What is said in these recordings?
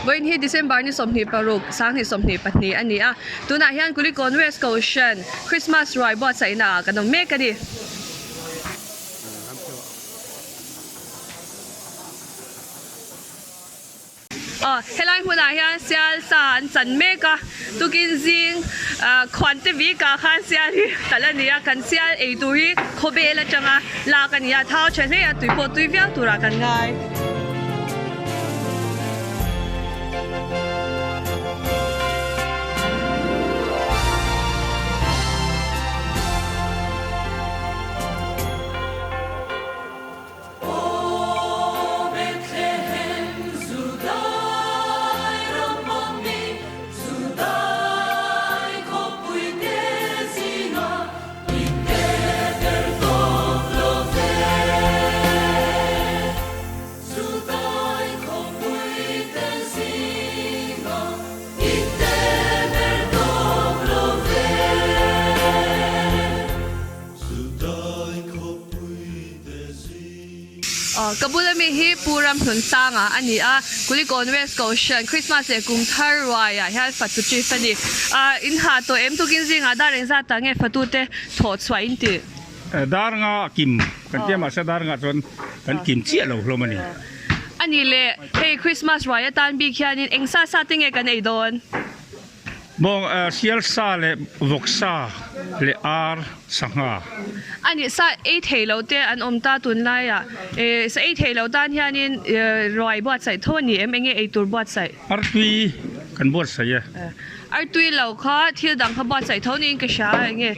Vawiin hi December ni 26, 2022 a ni a. Tunah hian Kulikawn West Kohhran Christmas ruai buatsaihna ah kan awm mek a ni. Aw, helai hmunah hian sial sa an chan mek a, tukin zing khuante bikah khan sial hi talh a ni a, kan sial ei tur hi khawbel atanga lak a ni a, thau tha hle a, tui pawh tui viau turah kan ngai. Ka bul ami hi Pu Ramhnunsanga a ni a, Kulikawn West Kohhran Christmas leh kum thar ruaiah hian fatu chief a ni. In ha tawh em tukin zingah dar engzat tah nge fatute thawh chhuah in tih? Dar nga a kim kan tia mahse dar ngah chuan kan kim chiah lo hlawm a ni. A nih leh hei Christmas ruai atan bik hianin eng sa sa te nge kan ei dawn? Bawng, sial sa leh vawk sa leh ar sangha. A nih, sa ei thei lo te an awm ta tunlaiah. Sa ei thei lo tan hianin ruai buatsaih tho a ni em? Enge ei tur buatsaih? Artui kan buatsaih e. Artui lo kha thil dang kha buatsaih tho niin ka hria a, enge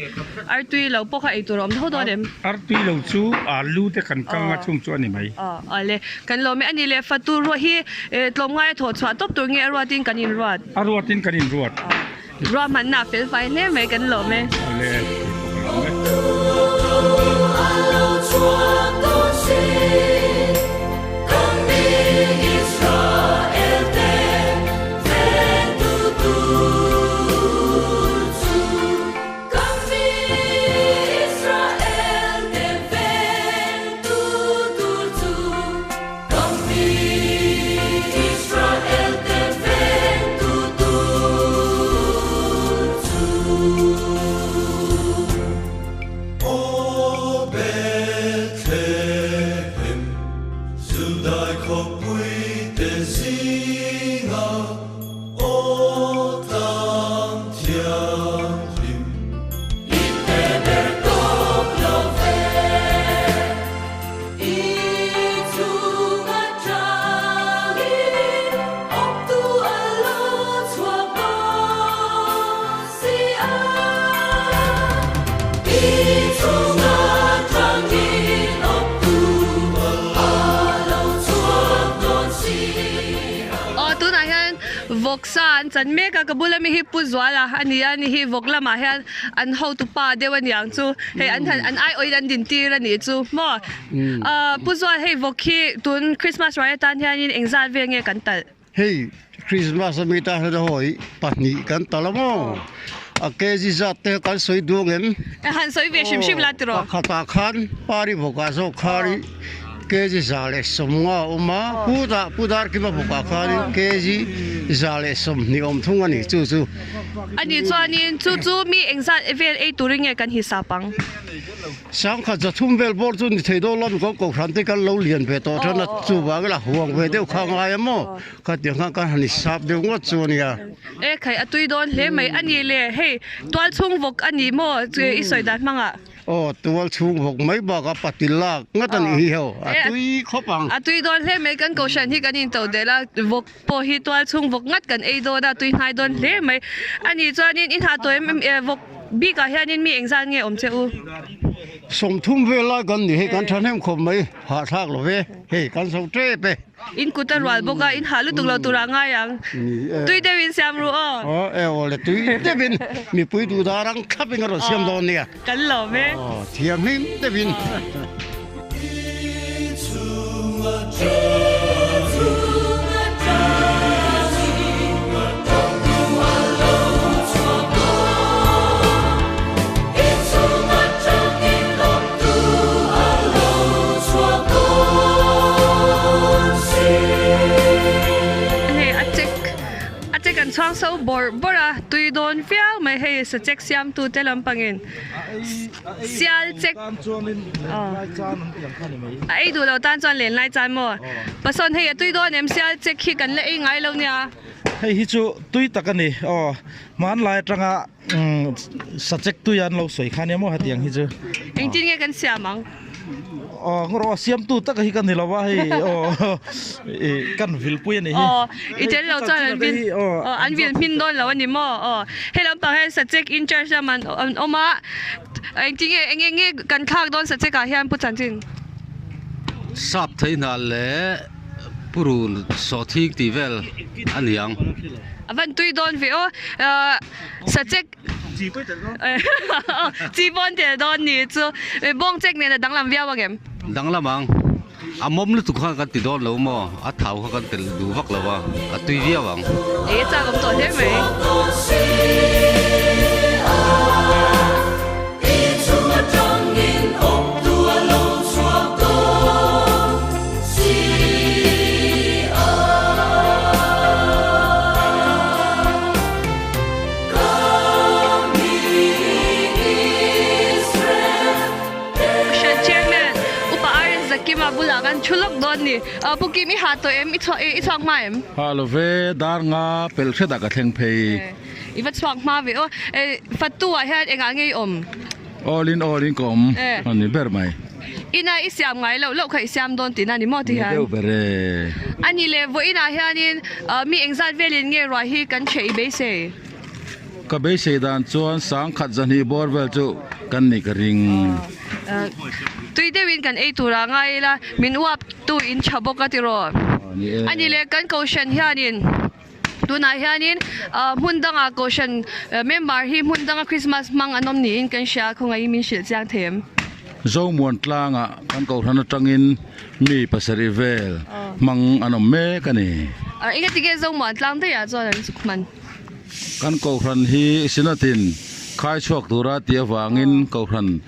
artui lo pawh kha ei tur a awm tho dawn em? Artui lo chu alu te kan kang a chung chu a ni mai. Aw le, kan lawm e. A nih leh fatu ruah hi tlawmngai a thawh chhuah tawp tur nge a ruatin kan inruat? A ruatin kan inruat. Ruahmanna a fel fai hle mai kan lawm e. Awle, kei pawh ka lawm e. Aw tunah hian vawksa an chan mek a ka bula mi hi Pu Zuala a ni a ni hi vawk lamah hian an hotu pa deuh a niang chu hei an han an aiawhin an din tir a nih chu maw ah Pu Zual hei vawk hi tun Christmas ruai atan hianin engzat vel nge kan talh? Hei Christmas ami tan hian hawi pahnih kan talh a maw a kg zat te kan sawi duang em? Han sawi ve hrim hrim la tiraw? Pakhatah khan pari vawkah zawk khan kg 150 a awm a putah pu Darkima vawkah khanin kg 120 awm thung a ni chu chu. A nih chuanin chu chu mi engzat vel ei turin nge kan hisap ang? Sangkhat zathum vel bawr chu ni thei dawn lo miko kohhran te kan lo lian ve tawh than a chuvang ila huang ve deuh kha ngai a maw khatiang khan kan han hisap deuh ngawt chu a nia. E khai a tui dawn hle mai a ni le hei tual chhung vawk a ni maw chu i sawi dan hmang ah. Aw tual chhung vawk mai bak a patil lak ngat a nih hi ho a tui khawp ang. A tui dawn hle mai kan kohhran hi kan in to delh a vawk pawh hi tual chhung vawk ngat kan ei dawn a tui hnai dawn hle mai a nih chuanin i hna tawh em em vawk bikah hianin mi engzat nge awm che u? Sawmthum vel lai kan ni hei kan thahnem khawp mai hahthlak lo ve hei kan zo tep e. In kut a rual bawk a in hah lutuk lo turah ngai ang tui deuhin siam ru aw. Aw e aw le tui deuhin mipui duh dar ang thlapin a rawn siam dawn nia. Kan lawm e. Aw thianghlim deuhin. Hei a check. chhuang so bawrh bawrh a tui dawn viau mai hei sachek siamtu te lampangin sial chek a ei duh lo tan chuan len lai chan maw pasawn hei a tui dawn em sial chek hi kan la ei ngai lo nia. Hei hi chu tui tak a ni aw hmanlai atanga sachek tui an lo sawi kha nia maw hetiang hi chu. Engtin nge kan siam ang? Aw ngaw rawh siamtu tak hi ka ni lo a hei aw ih kan vilpui a nih hi. Aw i tel lo chuan an vil aw an vil hmin dawn lo a ni maw aw he lampang hian sachek in charge lam an an awm a engtin nge eng eng nge kan thlak dawn sachek ah hian pu chanchin. Sap thei hna leh purun sawhthing tih vel a ni ang. A van tui dawn ve aw sachek Chi pawn tel dawn ni chu bawng chek nen a danglam viau ang em? Danglam ang. A mawm lutuk kha kan ti dawn lo maw? A thau kha kan tel duh vak lo a, a tui viau ang. Ei a chak awm tawh hle mai. Kohhran Chairman, Upa RS Zakima bulah kan thu lawk dawn ni. Pu Kim, i ha tawh em? I chhuak i chhuak hma em? Ha lo ve, dar nga pel hretah ka thleng phei. I va chhuak hma ve aw. Fatu ah hian engah nge i awm? All in all in ka awm a ni ber mai. Ina i siam ngai loh loh kha i siam dawn tihna ni maw ti hian? Ni deuh ber e. A ni le, vawiinah hianin mi engzat velin nge ruah hi kan hreh i beisei? Ka beisei dan chuan sangkhat zahnih bawr vel chu kan nih ka ring. Tui deuhin kan ei tur ah ngai ila, min uap tu in tha bawk a tiraw? A ni le, kan kohhran hianin tunah hianin hmun dangah kohhran member hi hmun danga Christmas hmang an awm niin kan hria a, khawngaihin min hrilh chiang thei em? Zomuan tlangah kan kohhran atangin mi pasarih vel hmang an awm mek a ni. Engati nge Zomuan tlang daihah chuan an zuk hman? Kan Kohhran hi Synod-in khai chhuak tura tih avangin Kohhran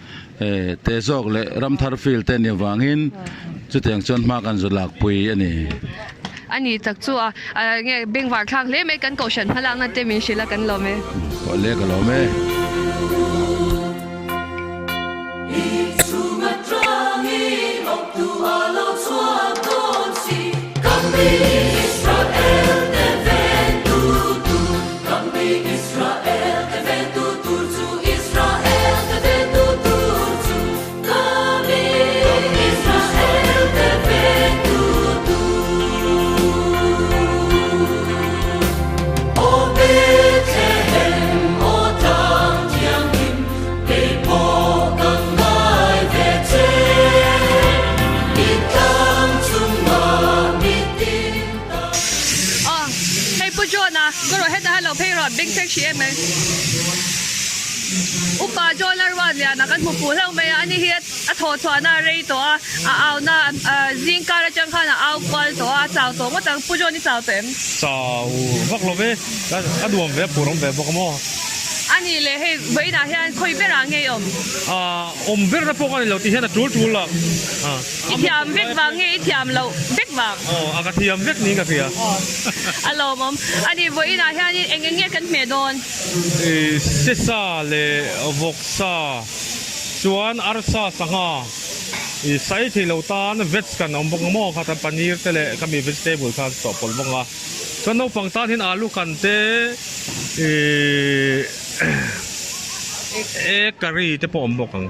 te zawk leh Ramthar field te nih avangin chutiang chuan hma kan zu lakpui a ni. A ni tak chu a nge bengvar thlak hle mai kan Kohhran hmalakna te min hrilh a kan lawm e. Awle ka lawm e. Aw hei Pu John-a ka rawh hetah hian lo phei rawh beng thleng hrih em mai. Upa John a ruat lian a kan hmu fuh hlauh mai a ani hi a thaw chhuahna a rei tawh a a auna zing kar atang khan a au kual tawh a a chau tawh ngawt ang Pu John i chau tawh em? Chau vak lo ve a nuam ve a phur awm ve bawk a maw? A nih leh hei vawiinah hian khawi berah nge i awm? Awm berna pawh ka ni lo tih hian a tul tul a. I thiam vek vang nge i thiam loh vek vang? Aw a ka thiam vek niin ka hria. A lawmawm. A nih vawiinah hianin eng eng nge kan hmeh dawn? Sesa leh vawksa chuan arsa sangha i sai thei lo tan veg kan awm bawk ang maw kha tan paneer te leh khami vegetable kha an chawhpawlh bawk a chuan naupang tan hian alu kan te ih egg curry te pawh awm bawk ang.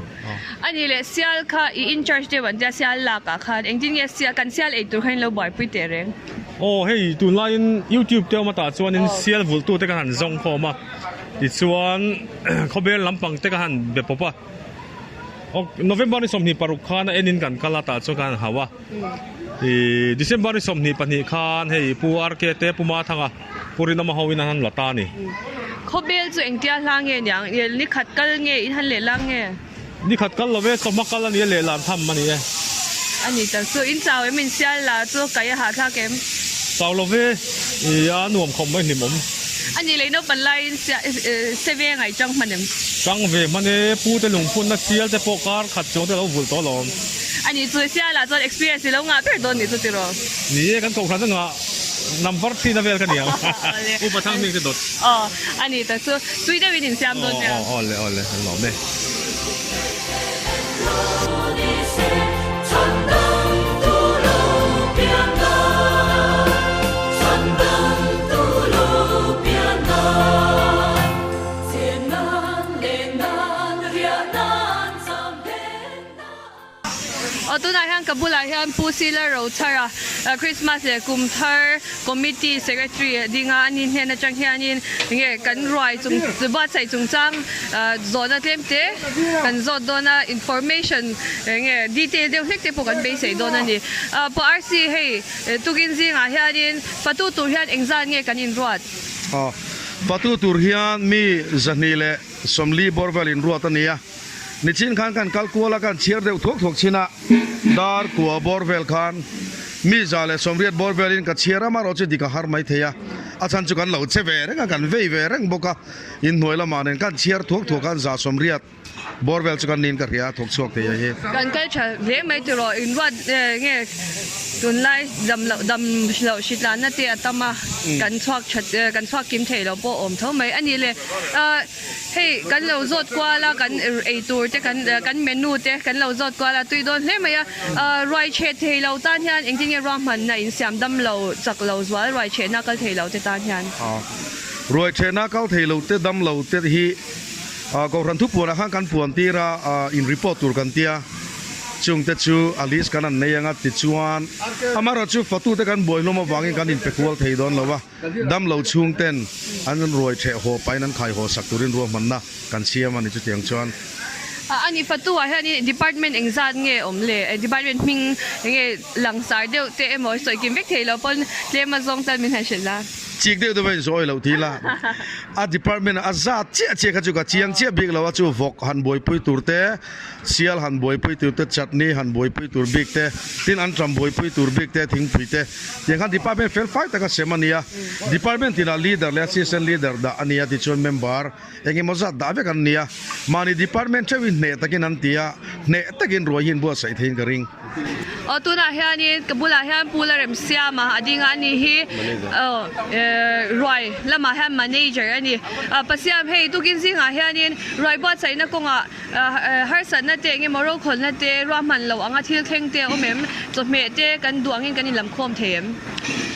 A nih leh sial kha i in charge deuh an tia sial lak ah khan engtin nge sial kan sial ei tur khan in lo buaipui teh reng. Aw hei tunlaiin youtube te awm atah chuanin sial vulh tute ka han zawng khawm a tichuan khawbel lampang te ka han be pawp a November ni 26 khan a enin kan kal a tah chuan ka han hau a ih December ni 22 khan hei Pu RK te Pu Mathanga Pu Rinawma ho in an han la ta a ni. Khawbel chu engtia hla nge niang? Ni khat kal nge in han lehlang nge? Ni khat kal lo ve, chawhma kal a ni a, lehlan tham a ni e. A ni tak chu, in chau em in sial la chu kai a hahthlak em? Chau lo ve, i a nuam khawp mai hlim awm. A ni lei naupang laiin se ve ngai chang hman em? Chang ve hman e, pu te lungphunna sial te pawh kar khat chuang te lo vulh tawh alawm. A ni chu, sial ah chuan experience i lo ngah ber dawn nih chu tiraw? Ni e, kan kohhran a ngah. Number thin a vel ka niang. Upa thang hming te dawt. Aw a ni tak chu tui deuhin in siam dawn nia. Aw aw le aw le an lawm e. Aw tunah hian ka bulah hian Pu Sila Rochhara Christmas leh kum thar Committee Secretary a ding a, ani hnen atang hianin enge kan ruai chung buatsaih chungchang zawhna tlem te kan zawt dawn a, information enge detail deuh hlek te pawh kan beisei dawn a ni. Pu RC hei tukin zingah hianin fatu tur hian engzat nge kan inruat? Aw fatu tur hian mi 240 bawr vel inruat a ni a. Nichin khan kan kal kual a, kan chhiar deuh thuak thuak chin a, dar kua bawr vel khan mi 180 bawr velin ka chhiar a, amaherawh chu dik a har mai thei a, a chhan chu kan lo che ve reng a, kan vei ve reng bawk a, inhnuai lamah nen kan chhiar thuak thuak khan 180 bawr vel chu kan niin ka hria a, thawk chhuak thei a hi. Kan kal tha hle mai tiraw, inruat nge tunlai dam loh dam loh hritlanna te a tam a, kan chhuak tha kan chhuak kim thei lo pawh awm tho mai a ni le. Hei kan lo zawt kual a, kan ei tur te kan kan menu te kan lo zawt kual a, tui dawn hle mai a. Ruai chhe thei lo tan hian engtin nge ruahmanna in siam dam lo chak lo zual ruai chhehna kal thei lo te tan hian? Ruai chhehna kal thei lo te dam lo te hi Kohhran thupuanah khan kan puan tir a, in report tur kan tia, chung te chu a list kan an nei anga tichuan amaherawhchu fatute kan buai hlawm avangin kan inpe kual thei dawn lo a. Damlo chhungten an ruai theh haw pahin an khai haw sak turin ruahmanna kan siam a ni chutiang chuan. A ni fatu ah hian department engzat nge awm le? Department hming enge langsar deuh te emaw sawi kim vek thei lo pawn tlem a zawng tal min han hrilh la. Chik deuh deuh a inzawi loh ti la. A department a zat chiah chiah kha chu ka chiang chiah bik lo a chu vawk han buaipui tur te, Sial han buaipui tur te, chutney han buaipui tur bik te, tin an ṭam buaipui tur bik te, thingpui te tiang khan department fel fai taka sem a ni a. Department tinah leader leh assistant leader dah a ni a, tichuan member eng emaw zat dah vek an ni a. Mahni department theuhin hneh takin an ti a, hneh takin ruai hi an buatsaih theiin ka ring. Aw tunah hianin ka bulah hian Pu Laremsiama a ding a, ani hi ruai lamah hian manager a ni. Pasiam hei tukin zingah hianin ruai buatsaihna kawngah Harsatna te eng emaw rokhawlna te ruahman loh anga thil thleng te a awm em? Chawhmeh te kan duh angin kan inlamkhawm thei em?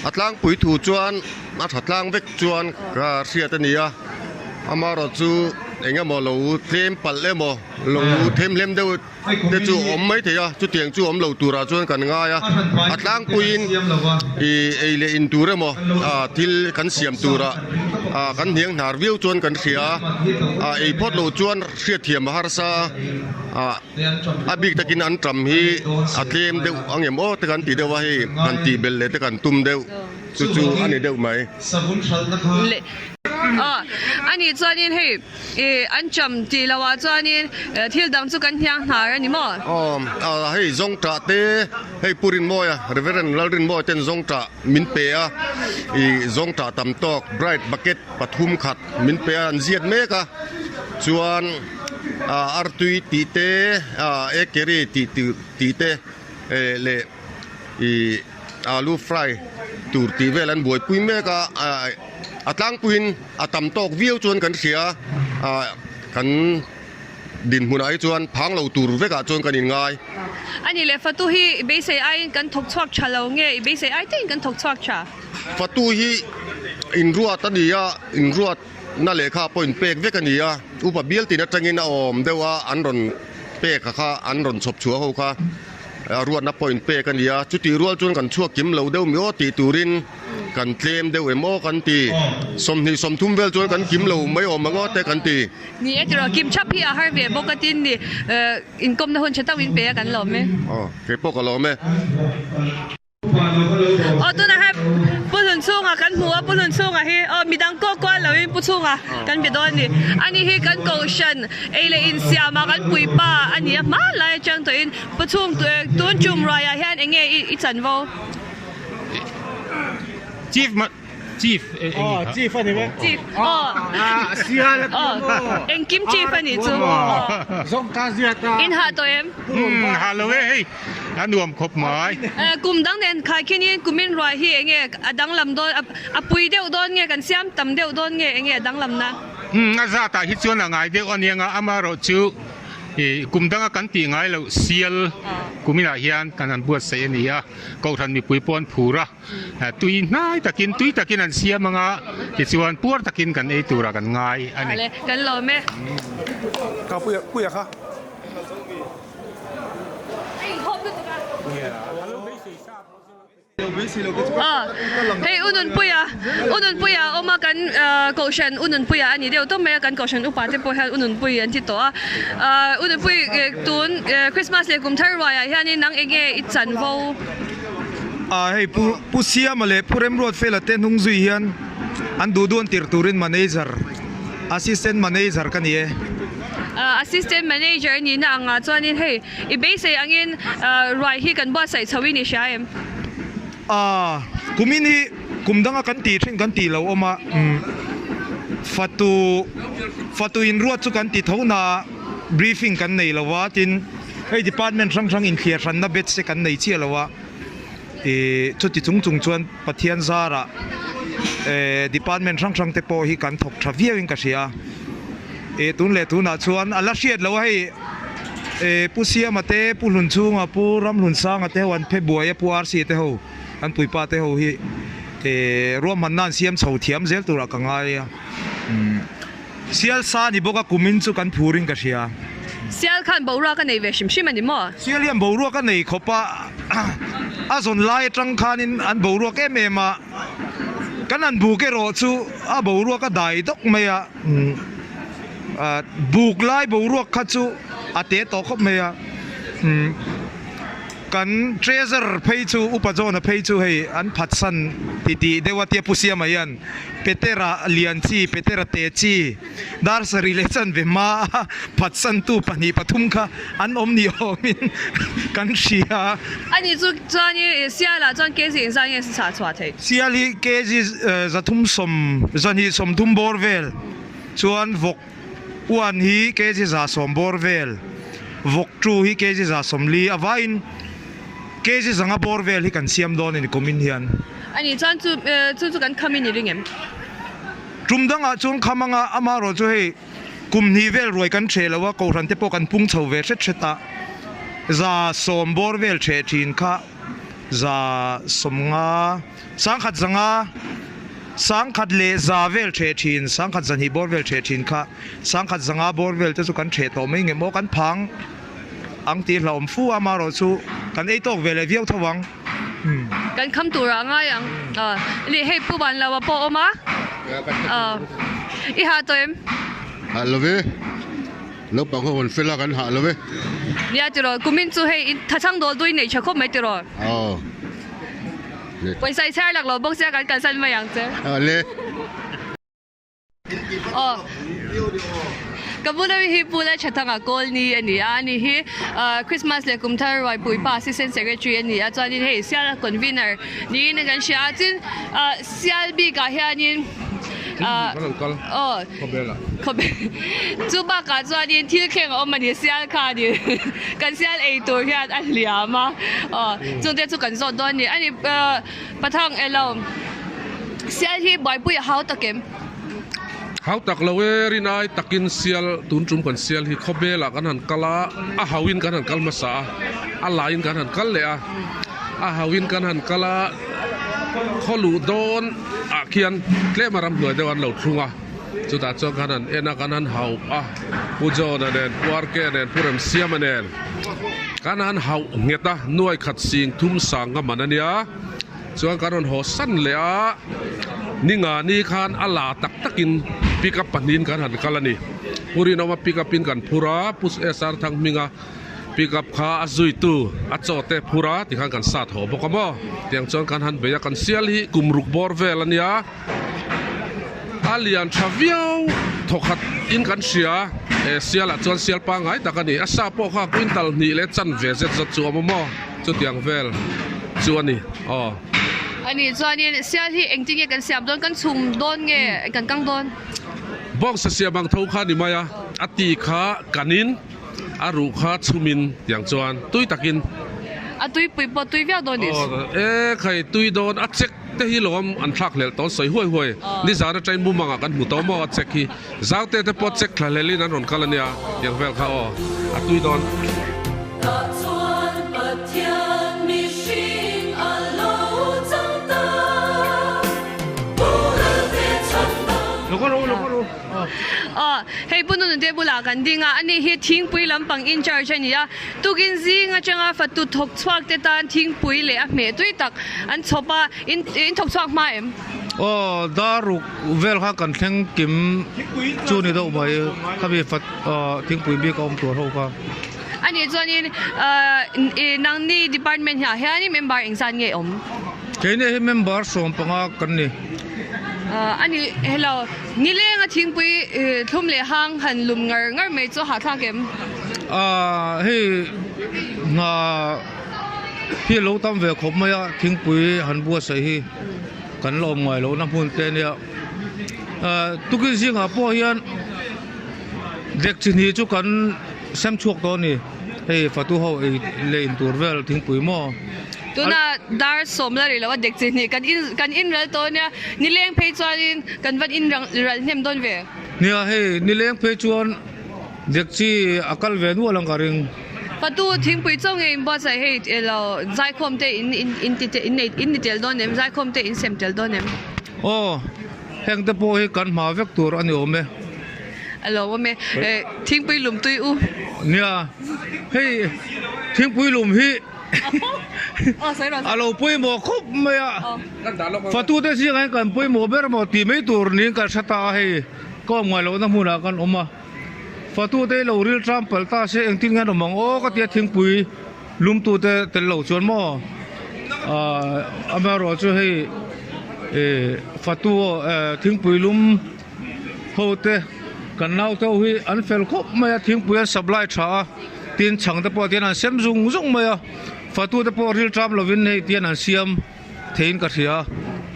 A tlangpui thu chuan a tha tlang vek chuan ka hriat a ni a, amaherawh chu eng emaw lo tlem palh emaw lo themhlem deuh te chu a awm mai thei a, chutiang chu awm lo turah chuan kan ngai a, a tlangpuiin ih ei leh in tur emaw thil kan siam turah kan hniang hnar viau chuan kan hria a, ei phawt loh chuan. Hriatthiam a harsa a, a bik takin an ṭam hi a tlem deuh ang em aw te kan ti deuh a hei han tih belh leh te kan tum deuh chu chu a ni deuh mai. Aw a nih chuanin hei ih an ṭam tih loh ah chuanin thil dang chu kan hniang hnar a ni maw? Aw hei zawngṭah te hei Pu Rinmawia Reverend Lalrinmawia ten zawngṭah min pe a ih zawngṭah tam tawk bright bucket pathum khat Min pe a, an ziat mek a, chuan artui tih te, ekeri tih tih te leh ih alu fry tur tih vel an buaipui mek a, a tlangpuiin a tam tawk viau chuan kan hria a, kan dinhmunah hi chuan phang lo tur vekah chuan kan inngai. A ni le, Fatu hi i beisei aiin kan thawk chhuak tha lo nge i beisei ai teiin kan thawk chhuak tha? Fatu hi inruat a ni a, inruatna lehkha pawh inpek vek a ni a, upa bial tin atangin a awm deuh a, an rawn pek a kha, an rawn chhawp chhuah ho kha ruatna pawh inpek a ni a, chutih rual chuan kan chhuak kim lo deuh mi aw tih turin kan tlem deuh em aw kan ti, 20 30 vel chuan kan kim lo mai awm ang aw te kan ti. Ni e tiraw, kim thap hi a har ve bawk a tin ni, inkawmna hun tha tak min pe a kan lawm e. Aw, keipawh ka lawm e. Aw tunah hian Pu Hlun chhunga kan hmu a, Pu Hlun chhunga hi aw midang kawk kual loin Pu chhunga kan be dawn a ni. Ani hi kan kohhran ei leh insiamah kan puipa a ni a, hmanlai atang tawhin Pu chhung tun tum ruaiah hian eng nge i chanvo? Chief Chief Aw chief a ni ve. Chief aw. Sial a ti maw. Engkim chief a nih chu. Zawng ta ziat a. In hah tawh em? Hah lo e hei. A nuam khawp mai. Kum dang nen khaikhin in kumin ruai hi enge a danglam dawn, a pui deuh dawn nge kan siam tam deuh dawn nge enge a danglamna? Umm a zatah hi chuan a ngai deuh aniang a, amaherawhchu ih kum danga kan tih ngai loh sial kuminah hian kan han buatsaih a ni a, kohhran mipui pawh an phur a, tui hnai takin tui takin an siam anga tichuan puar takin kan ei turah kan ngai a ni. Awle, kan lawm e. Ka puia puia kha. Hei U Nunpuia, U Nunpuia a awm a kan kohhran U Nunpuia a ni deuh tawp mai a, kan kohhran upa te pawh hian U Nunpui an ti tawh a. U Nunpui tun Christmas leh kum thar ruaiah hianin nang eng nge i chanvo? A hei Pu Pu Siama leh Pu Remruatfela te hnung zui hian an duh duan tir turin manager, assistant manager ka ni e. Assistant manager nihna angah chuanin hei I beisei angin ruai hi kan buatsaih chho in i hria em? A, kumin hi kum danga kan tih thin kan tih lo awm a, fatu fatu inruat chu kan ti tho na briefing kan nei lo a, tin hei department hrang hrang inthliar hranna batch te kan nei chiah lo a, ih chuti chung chung chuan Pathian zarah department hrang hrang te pawh hi kan thawk tha viau in ka hria. Ih tun leh tunah chuan a la hriat loh a hei ih Pu Siama te, Pu Hlunchhunga, Pu Ramhlunsanga te ho an phe buai a, Pu RC te ho an puipa te ho hi ih ruahmanna an siam chho thiam zel turah ka ngai a. Sial sa ni bawk a kumin chu kan phur in ka hria. Sial khan boruak a nei ve hrim hrim a ni maw? Sial hian boruak a nei khawp a, a zawn lai atang khanin an boruak em em a, kan han buk erawh chu a boruak a dai dawk mai a, buk lai boruak kha chu a te tawh khawp mai a. Kan Treasurer phei chu Upa John-a phei chu hei an phatsan titih deuh a tia Pu Siama hian Petera lian chi, Petera te chi, dar sarih leh chanve hma a phatsantu pahnih pathum kha an awm ni awmin kan hria. Ani chu chuan i Sialah chuan kg engzah nge chah chhuah theih? Sial hi kg zathum sawm, zahnih sawmthum bawr vel chuan vawk Uan hi kg 110 bawr vel, vawk tu hi kg 140 a vaiin kg 500 bawr vel hi kan siam dawn a ni kumin hian. A nih chuan chu chu chu kan kham in i ring em? Tum dangah chuan kham anga amaherawh chu hei kum hnih vel ruai kan hreh lo a, kohhran te pawh kan pung chho ve hret hret a, 110 bawr vel hreh thin kha 150, 150. Sangkhat leh za vel ṭheh ṭhin, sangkhat zahnih bawr vel ṭheh ṭhin kha sangkhat zanga bawr vel te chu kan ṭheh tawh mai nge maw kan phang ang tih hlauhawm fu a, amaherawh chu kan ei tawk ve leh viau tho ang. Kan kham tur ah ngai ang. Leh hei Pu Vanlo a pawh awm a, i hah tawh em? Hah lo ve, naupang ho hawn fel a kan hah lo ve. Nia tiraw, kumin chu hei thachhang dawl dui nei ṭha khawp mai tiraw? Aw. Pawisa i chhiar lak lo bawk sia kan kalsan mai ang che. Ale. Aw. Ka bula mi hi Pu Lalthathanga Kawlni a ni a, ani hi Christmas leh kum thar ruaipui pa Assistant Secretary a ni a, chuanin hei Sial Convener niin kan hria a, tin Sial bikah hianin aw Chu bakah chuanin thil thleng a awm a ni, sial khanin kan sial ei tur hian a hliam a, aw chungte chu kan zawt dawn a ni. A ni Pathang elo sial hi buaipui a hau tak em? Hau tak lo e, rinai takin sial tun tum kan sial hi khawvelah kan han kal a, a hauin kan han kal hmasa a, a laiin kan han kal leh a, a hauin kan han kal a, khaw luh dawn ah khian tlem a ramhnuai deuh an lo thlung a. Chutah chuan kan han en a, kan han hauh a, Pu John-a nen, Pu RK-a nen, Pu Remsiama nen kan han hauh nghet a, nuai khat sing thum sang ka man a nia. Chuan kan rawn haw san leh a, ni nga ni khan a la tak takin pick up pahnihin kan han kal a ni. Pu Rinawma pick up in kan phur a, Pu SR Thanghminga pick up kha a zuitu a chaw te phur a, tikhan kan sat haw bawk a maw. Tiang chuan kan han bei a, kan sial hi kum ruk bawr vel a nia. A lian tha viau thawkhat in kan hria e sial ah chuan sial pangngai tak a ni a sa pawh kha quintal hnih leh chanve zet zawt chu a awm a maw chutiang vel chu a ni aw. A nih chuanin sial hi engtin nge kan siam dawn kan chhum dawn nge kan kang dawn? Bawngsa siam ang tho kha a ni mai a, a ti kha kanin a ruh kha chhumin tiang chuan tui takin. A tuipui pawh tui viau dawn nih chu. Aw e khai tui dawn a check te hi lawm an thlak hlelh tawh an sawi huai huai. Nizan atangin mumang ah kan hmu tawh maw a check hi. Zaute te pawh check thla hlelh in an rawn kal ania tiang vel kha aw a tui dawn. Tah chuan Pathian mihring a lo chang ta, boral te chhan dang. Aw hei Pu Nunute bulah kan ding a, ani hi thingpui lampang in charge a ni a, tukin zing atanga fatu thawk chhuak te tan thingpui leh a hmeh tui tak an chhawp a, in thawk chhuak hma em? Aw daruk vel kha kan thleng kim chu ni deuh mai khami fat thingpui bik a awm tur ho kha. A nih chuanin nangni department hiah hianin member engzat nge awm? Keini hi member 15 kan ni. A ni hello nilenga thingpui thlum leh hang han lum ngar ngar mai chu hahthlak em? Hei hna hi a lo tam ve khawp mai a thingpui han buatsaih hi. Kan la awm ngai lohna hmun te ania. Tukin zingah pawh hian dek chi hnih chu kan sem chhuak tawh a ni. Hei fatu ho ei leh in tur vel thingpui maw. Tuna dar sawm la rih loh a dek chi hnih kan in kan in ral tawh ania. Nileng phei chuanin kan van in ral hnem dawn ve. Nia hei nileng phei chuan dek chi a kal ve nual ang ka ring. Fatu thingpui chaw nge in buatsaih hei elo zaikhawm te in in in ti in nei in ni tel dawn em zaikhawm te in sem tel dawn em? Aw heng te pawh hi kan hma vek tur a ni awm e. A lo awm e eh thingpui lum tui u. Nia hei thingpui lum hi a lo pawimawh khawp mai a fatu te zingah hian kan pawimawh ber maw tih mai tur niin kan hre ta a hei ka awm ngai lohna hmunah kan awm a. Fatute hi lo ril tram palh ta se engtin nge an awm ang aw ka tia thingpui lumtute tel lo chuan maw ahh amaherawhchu hei ih fatu eh thingpui lum ho te kan nau te ho hi an fel khawp mai a thingpui an supply tha a tin chhang te pawh tian an sem zung zung mai a fatute pawh ril tram lovin hei tian an siam. Theiin ka hria,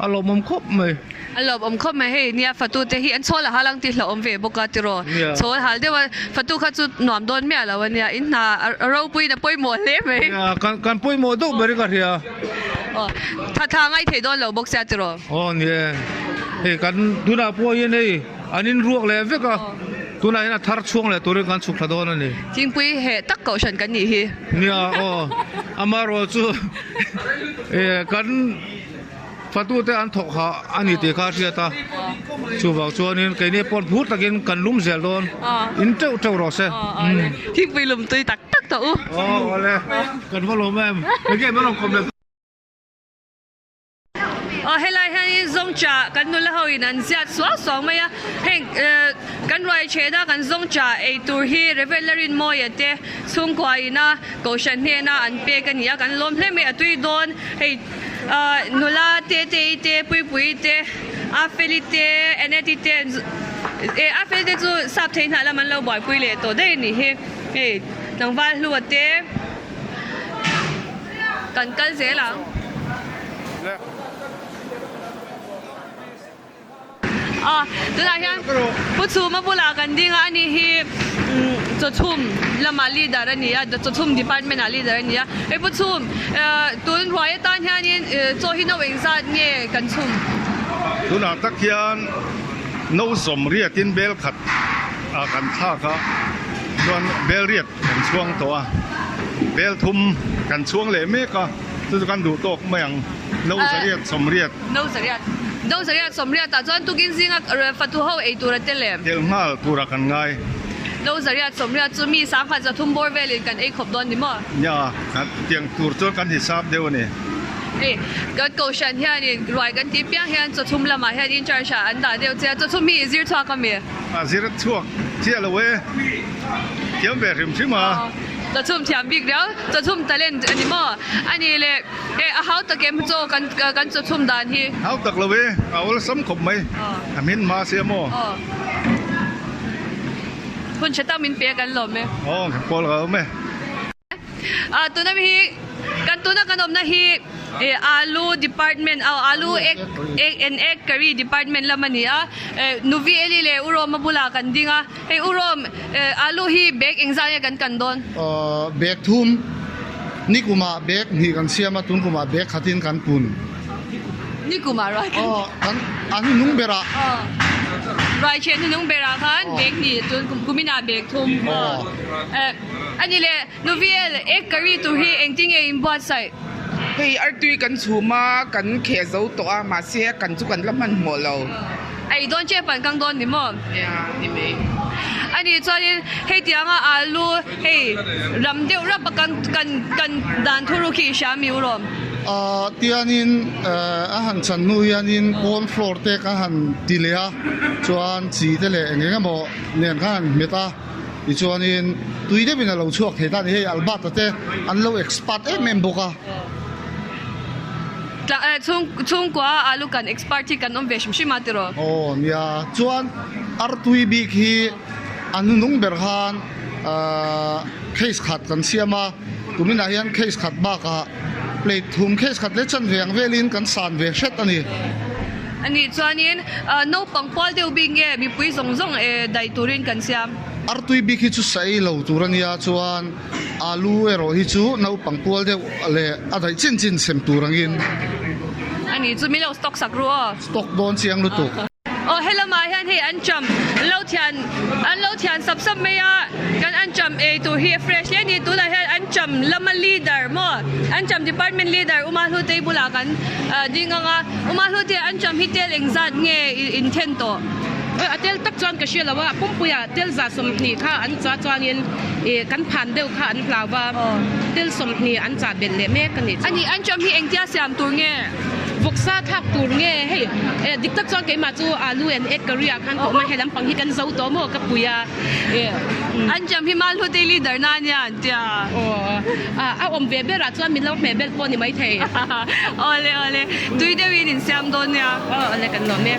a lawmawm khawp mai. A lawmawm khawp mai, hei nia fatu te hi an chhawl a hal ang tih hlauhawm ve bawk a tiraw? Chhawl hal deuh a fatu kha chu nuam dawn miah lo a nia, in hna a ropuiin a pawimawh hle mai. Nia, kan pawimawh deuh berin ka hria. Aw, tha tha ngai thei dawn lo bawk sia tiraw? Aw ni e, hei kan tunah pawh hian hei an inruak leh vek a, tunah hian a thar chhuang leh turin kan chhuk thla dawn a ni. Thingpui heh tak kohhran kan nih hi. Nia aw, amaherawh chu kan fatute an thawk hah a ni tih kha a hriat a, chuvang chuanin keini pawn phur takin kan lum zel dawn, in teuh teuh rawh se. Thingpui lum tui tak tak tawh u. Aw awle, kan va lawm em, enge min rawn kawm leh. Aw helai hianin zawngcha kan nula ho in an ziat suau suau mai a, heng kan ruai thehna kan zawngcha ei tur hi Reverend Larinmawia te chhungkua ina kohhran hnena an pek a ni a, kan lawm hle mai a tui dawn hei nula te te i te Puipui te Afeli te Annette te eh Afeli te chu sap thei hnah lam an lo buaipui leh tawh daih a nih hi hei tlangval hlua te. Kan kal zel ang. Aw, tunah hian Pu Chhuma bulah kan ding a, ani hi Chawchhum lamah leader a ni a, Chawchhum department ah leader a ni a. Hei Pu Chhum, tun ruai atan hianin chaw hi no engzat nge kan chhum? Tunah tak hian no sawmriatin bel khat ah kan thlak a, chuan bel riat Kan chhuang tawh a, bel thum kan chhuang leh mek a, chu chu kan duh tawk mai ang, no zariat sawmriat. No zariat, no zariat sawmriat ah chuan tukin zinga fatu ho ei tur a tel em? Tel nghal turah kan ngai. No zariat sawmriat chu mi sangkhat zathum bawr velin kan ei khawp dawn ni maw? Nia, tiang tur chuan kan hisap deuh a ni. Hei, kan kohhran hianin ruai kan tih piang hian chawchhum lamah hian in charge ah an dah deuh che a, chawchhum hi i zir chhuak a mi? A zir chhuak chiah lo e, thiam ve hrim hrim a. Chawchhum thiam bik riau, chawchhum talent a ni maw? A nih leh e a hau tak em chaw kan kan chawchhum dan hi? Hau tak lo e, a awlsam khawp mai, a hmin hma sia maw? Aw. Hun tha tak min pe a kan lawm e. Aw, pawl ka awm e. A tuna mi hi kan tuna kan awmna hi eh alu department aw alu egg egg and egg curry department lam a ni a eh nuvi eli leh u Roma bulah kan ding a hei u Rom eh alu hi bag engzah nge kan kan dawn? Aw bag thum. Nikumah bag hnih kan siam a, tun kumah bag khatin kan pun. Nikumah ruai kan. Aw, kan an hnung berah. Aw, ruai thian hnung berah khan bag hnih tun kum kuminah bag thum. Aw, a ni le Nuviel, egg curry tur hi engtin nge in buatsaih? Hei artui kan chhum a, kan kheh zo tawh a, mahse a kan chu kan la hmanhmawh lo. A ei dawn che pan kang dawn ni maw? Nia, ni mai. A nih chuanin hei tianga alu hei ram deuh rap a kan kan kan dan thuru khi i hria mi u rawm? A tianin a han chan hnu hianin pawn floor te kan han ti leh a, chuan chi te leh eng eng emaw nen khan han hmet a. Tichuanin tui deuhin a lo chhuak thei ta a ni. Hei Albert-a te an lo expert em em bawk a. Chhungkua alu kan expert hi kan awm ve hrim hrim a tiraw? Aw nia, chuan artui bik hi a hnunung ber khan case khat kan siam a, tuminah hian case khat bakah plate thum case khat leh chanve ang velin kan san ve hret a ni. A nih chuanin naupang pual deuh bik nge mipui zawng zawng daih turin kan siam? Artui bik hi chu saei lo tur a nia chuan alu erawh hi chu naupang pual deuh leh a daih chin chin sem tur angin. A nih chu min lo stock sak ru aw. Stock dawn chiang lutuk. Aw helamah hian hei an cham lo thian an lo thian sap sap mai a kan an cham ei tur hi a fresh hle a ni tunah hian an cham lama leader maw an cham department leader Uma Hlutei bulah kan ding ang a Uma Hlutei an cham hi tel engzat nge in then tawh? Aw a tel tak chuan ka hria lo a pumpuia tel za 20 kha an cha chuanin ih kan phan deuh kha an hlau va tel 20 an chah belh leh mek a nih chu. A nih an cham hi engtia siam tur nge? Vawksa thlak tur nge hei eh dik tak chuan keimah chu alu and egg curry ah khan ka awm a he lampang hi kan zo tawh maw ka pui a eh An jam hi mal hlute leader na ania an tia. Aw a awm ve ber ah chuan min lo hmeh belh pawh ni maithei. Awle awle tui deuhin in siam dawn nia. Aw awle kan lawm e.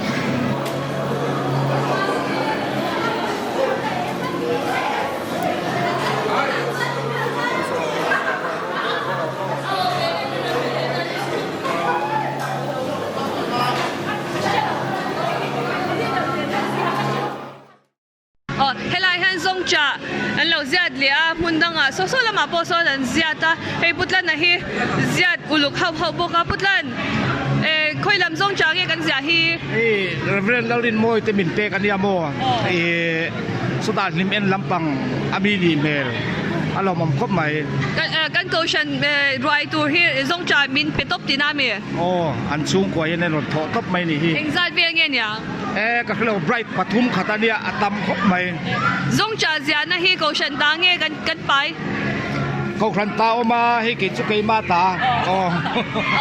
Aw helai hian zawngchah an lo ziat leh a hmun dangah saw saw lamah pawh sawn an ziat a hei Putlana hi ziat uluk hauh hauh bawk a Putlan eh khawi lam zawngchah nge kan ziah hi? Hei Reverend Lalrinmawi te min pek a nia maw ih sawtah hlim en lampang a mi nih hmel a lawmawm khawp mai. Kan kohhran ruai tur hi zawngchah min pe tawp tihna a mi? Aw, an chhungkua hian an rawn thawh tawp mai nih hi. Engzat vel nge nia? E, ka hrelo bright pathum khat a nia, a tam khawp mai. Zawngchah ziahna hi kohhran ta nge kan kan pai? Kohhran ta awm a, hei kei chu keimah ta. Aw.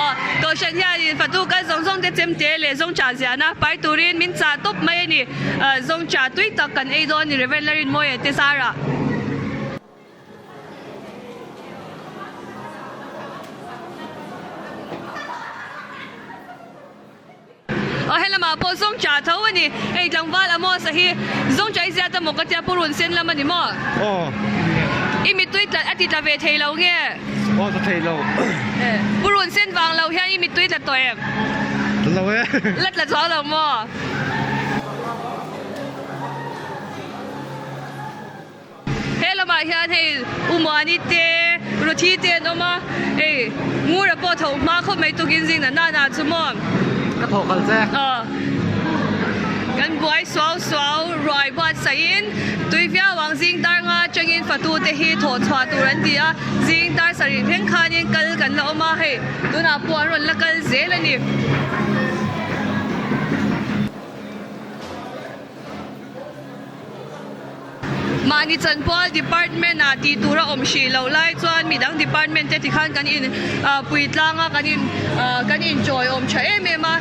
Aw, kohhran hianin fatu kal zawng zawng te chemte leh zawngchah ziahna pai turin min chah tawp mai a ni. Zawngchah tui tak kan ei dawn a ni Reverend Larinmawia te zarah. Aw helamah pawh zawngcha tho a ni. Hei tlangval Amos-a hi zawngcha i ziat a maw ka tia purun sen lam a ni maw? Aw. I mittui tla a ti tla ve thei lo nge? Aw tla thei lo. Purun sen vang lo hian i mittui tla tawh em? Tla lo e. La tla chuang lo maw? He lamah hian hei Umuani te, Ruthi te an awm a, hei Ngura pawh tho hma khawp mai tukin zing na nana chu maw. Ka thawh kal che. Aw. Kan buai suau suau ruai buatsaih in tui viau ang zing tar nga atangin fatu te hi thawh chhuah tur an ti a, zing tar sarih thleng khanin kal kan la awm a, hei tunah pawh an rawn la kal zel a ni. Mahni chanpual department ah tih tur a awm hrih loh lai chuan midang department te tikhan kan in pui tlang a kan in kan inchawi awm tha em em a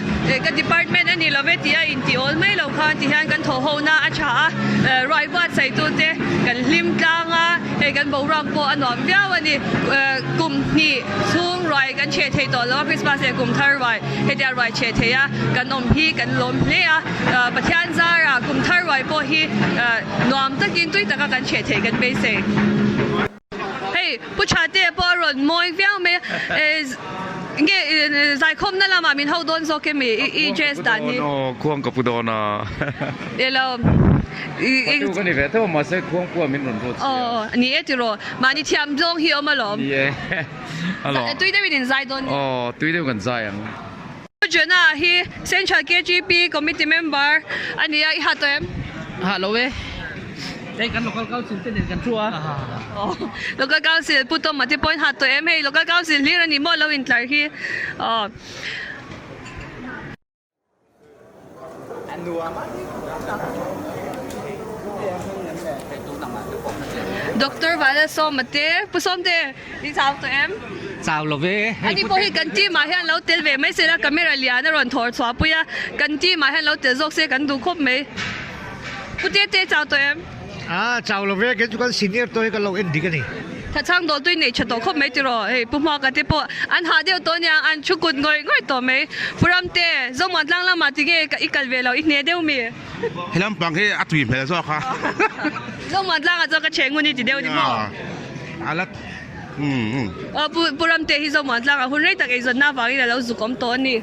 ka department a ni lo ve tih a intih awl mai lo khan tihian kan thawh ho na a tha a ruai buatsaih tu te kan hlim tlang a hei kan boruak pawh a nuam viau a ni kum hnih chhung ruai kan cheh thei tawh lo a Christmas leh kum thar ruai hetia ruai cheh thei a kan awm hi kan lawm hle a. Pathian zara kum thar ruai pawh hi nuam takin tui taka kan chheh theih kan beisei. Hei Pu Thate pawh a rawn mawi viau mai a, nge zaikhawmna lamah min ho dawn zawk em i dress dan hi? Aw khuang ka pu dawn a. Elo. Fatu ka ni ve tho a mahse khuangpua min rawn ruat si a. Aw ni e tiraw mahni thiam zawng hi awm alawm. Ni e alawm. Tui deuhin in zai dawn. Aw tui deuh kan zai ang. Pu Jona hi Central KGP Committee member a ni a, i ha tawh em? Ha lo e. Hei kan Local Council te nen kan thu a. Aw Local Council Pu Tawma te pawhin ha tawh em? Hei Local Council hlir a ni maw lo intlar hi. Aw. Doctor Vanlalsawma te, Pu Sawmte i chau tawh em? Chau lo ve. Ani pawh hi kan team ah hian lo tel ve mai sela camera lian a rawn thawr chhuah pui a, kan team ah hian lo tel zawk se kan duh khawp mai. Pu Tete chau tawh em? A chau lo ve, kei chu kan senior tawh hi kan lo en dik a ni. Thachhang dawh tui nei tha tawh khawp mai tiraw, hei Pu Hmuaka te pawh an hah deuh tawh aniang, an thu kut ngawih ngawih tawh mai. Pu Ramte, Zomuan tlang lamah tinge i kal ve lo, i hne deuh mi? He lampang hi a tui hmel zawk a. Zomuan tlangah chuan ka chhe ngun i ti deuh ni maw? A la umm. Aw Pu Ramte hi Zomuan tlangah hun rei tak eizawnna avangin a lo zuk awm tawh a ni.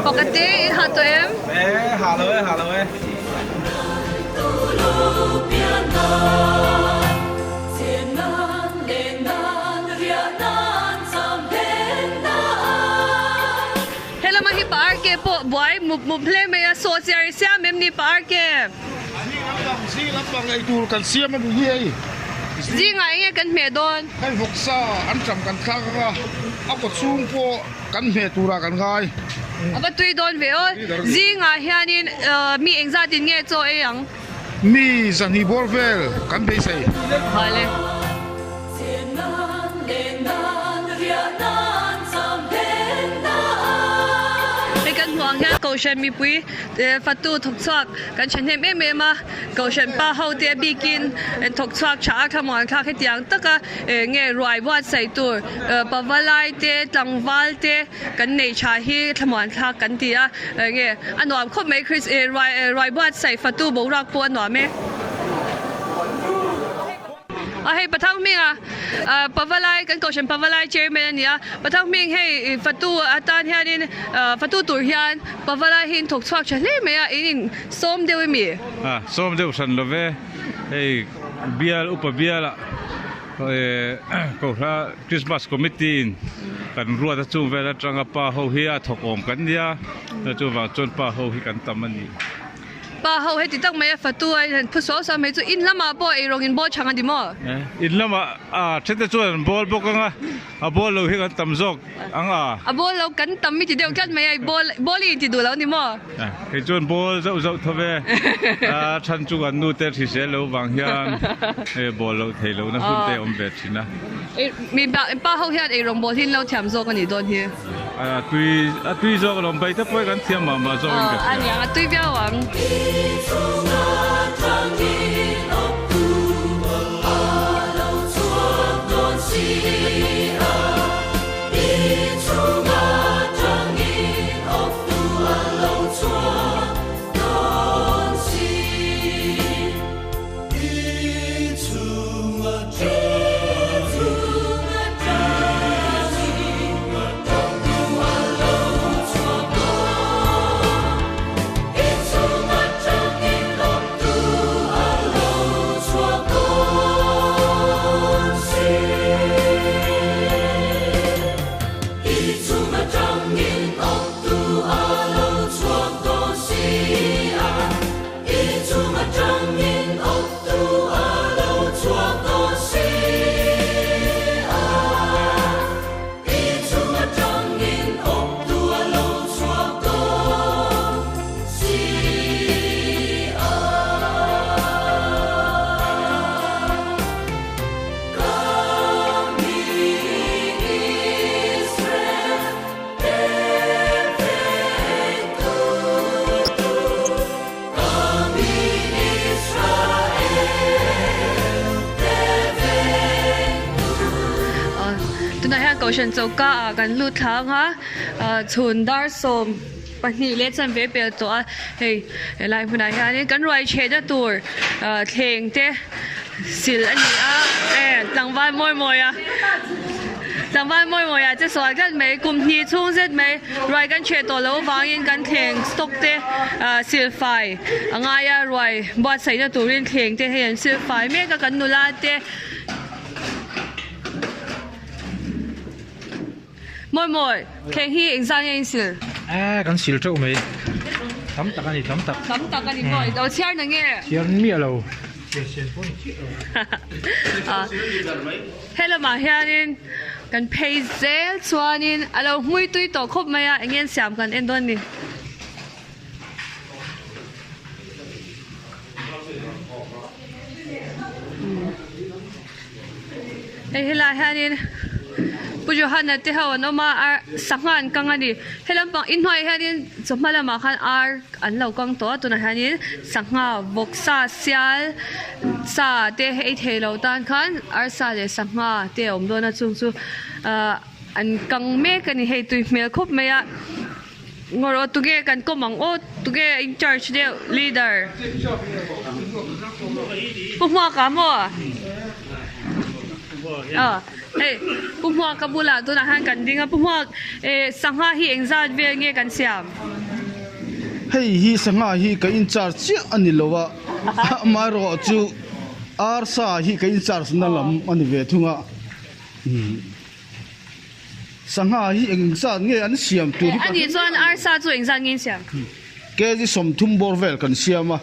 Pakhat e in ha tawh em? E ha lo e ha lo e. Helama hi pa RK pawh buai mup mup hle mai a, saw chiar i siam em ni pa RK? Zing lampang, zing lampang eitur kan siam a ni hi hei. Zingah enge kan hmeh dawn? Hei vawksa an ṭam kan thlak ang a, a kaw chhung pawh kan hmeh turah kan ngai. A va tui dawn ve aw. Zingah hianin mi engzatin nge chaw ei ang? Mi zahnih bawr vel kan beisei. Vale. Hei kan hmuh ang hian Kohhran mipui fatu thawk chhuak kan thahnem em em a. Kohhran pa ho te a bikin thawk chhuak tha a thlamuan thlak hetiang taka nge ruai buatsaih tur pavalai te tlangval te kan nei tha hi thlamuan thlak kan ti a nge a nuam khawp mai Chris ruai ruai buatsaih fatu boruak pawh a nuam e. A hei Pathang hminga Pavalai kan Kohhran Pavalai Chairman a ni a, Pathang hming hei fatu atan hianin fatu tur hian Pavalai hi in thawk chhuak tha hle mai a, in in sawm deuh emi? A sawm deuh hran lo ve, hei bial upa biala Kohhran Christmas Committee in kan ruat a chung vel atanga pa ho hi a thawk awm kan nia, chuvang chuan pa ho hi kan tam a ni. Pa ho heti tak mai a fatu a in phu suau suau mai chu in lamah pawh eirawng in bawl chhang a ni maw? In lamah a then te chuan an bawl bawk ang a, a bawl lo hi kan tam zawk ang a. A bawl lo kan tam i ti deuh tlat mai a, i bawl bawl i inti duh lo a ni maw? Kei chuan bawl zauh zauh tho ve, a then chu kan nu te hrisel lo vang hian bawl loh theih lohna hun te a awm ve thin a. Mi pa ho hian eirawng bawl hi in lo thiam zawk a nih dawn hi. A tui a tui zawk alawm bai te pawh hi kan thiam mah mah zawk in ka hria. A niang a tui viau ang. Tunah hian Kohhran choka ah kan lut thla ang a, chhun dar 12 leh chanve pel tawh a, hei helai hmunah hianin kan ruai chhehna tur thleng te sil a ni a, tlangval mawi mawi a. Tlangval mawi mawi ah che sual tlat mai, kum hnih chhung zet mai ruai kan chheh tawh loh avangin kan thleng stock te silfai a ngai a, ruai buatsaihna turin thleng te hei an silfai mek a kan nula te. Mawi mawi, thleng hi engzah nge in sil? Eh, kan sil teuh mai. Tam tak a ni, tam tak. Tam tak a ni maw? Ilo chhiar na nge? Chhiar miah lo. Chhiar sian pawh ni chiah lo. He lamah hianin kan phei zel chuanin a lo hmui tui tawh khawp mai a, eng nge an siam kan en dawn ni. Hei helai hianin Pu Johana te ho an awm a ar sangha an kang a ni he lampang inhnuaiah hianin chawhma lamah khan ar an lo kang tawh a tunah hianin sangha vawksa sial sa te ei thei lo tan khan arsa leh sangha te a awm dawn a chung chu ahh an kang mek a ni hei tui hmel khawp mai a. Ngawr aw tunge kan kawm ang aw tunge in charge deuh leader Pu Hmuaka maw aw hei Pu Hmuaka bulah tunah hian kan ding a Pu Hmuak eh sangha hi engzat vel nge kan siam? Hei hi sangha hi ka in charge chiah a ni lo a amaherawh chu arsa hi ka in charge na lam a ni ve thung a. Sangha hi engzat nge an siam tur hi ka. Anih chuan arsa chu engzat nge in siam? Kg 30 bawr vel kan siam a,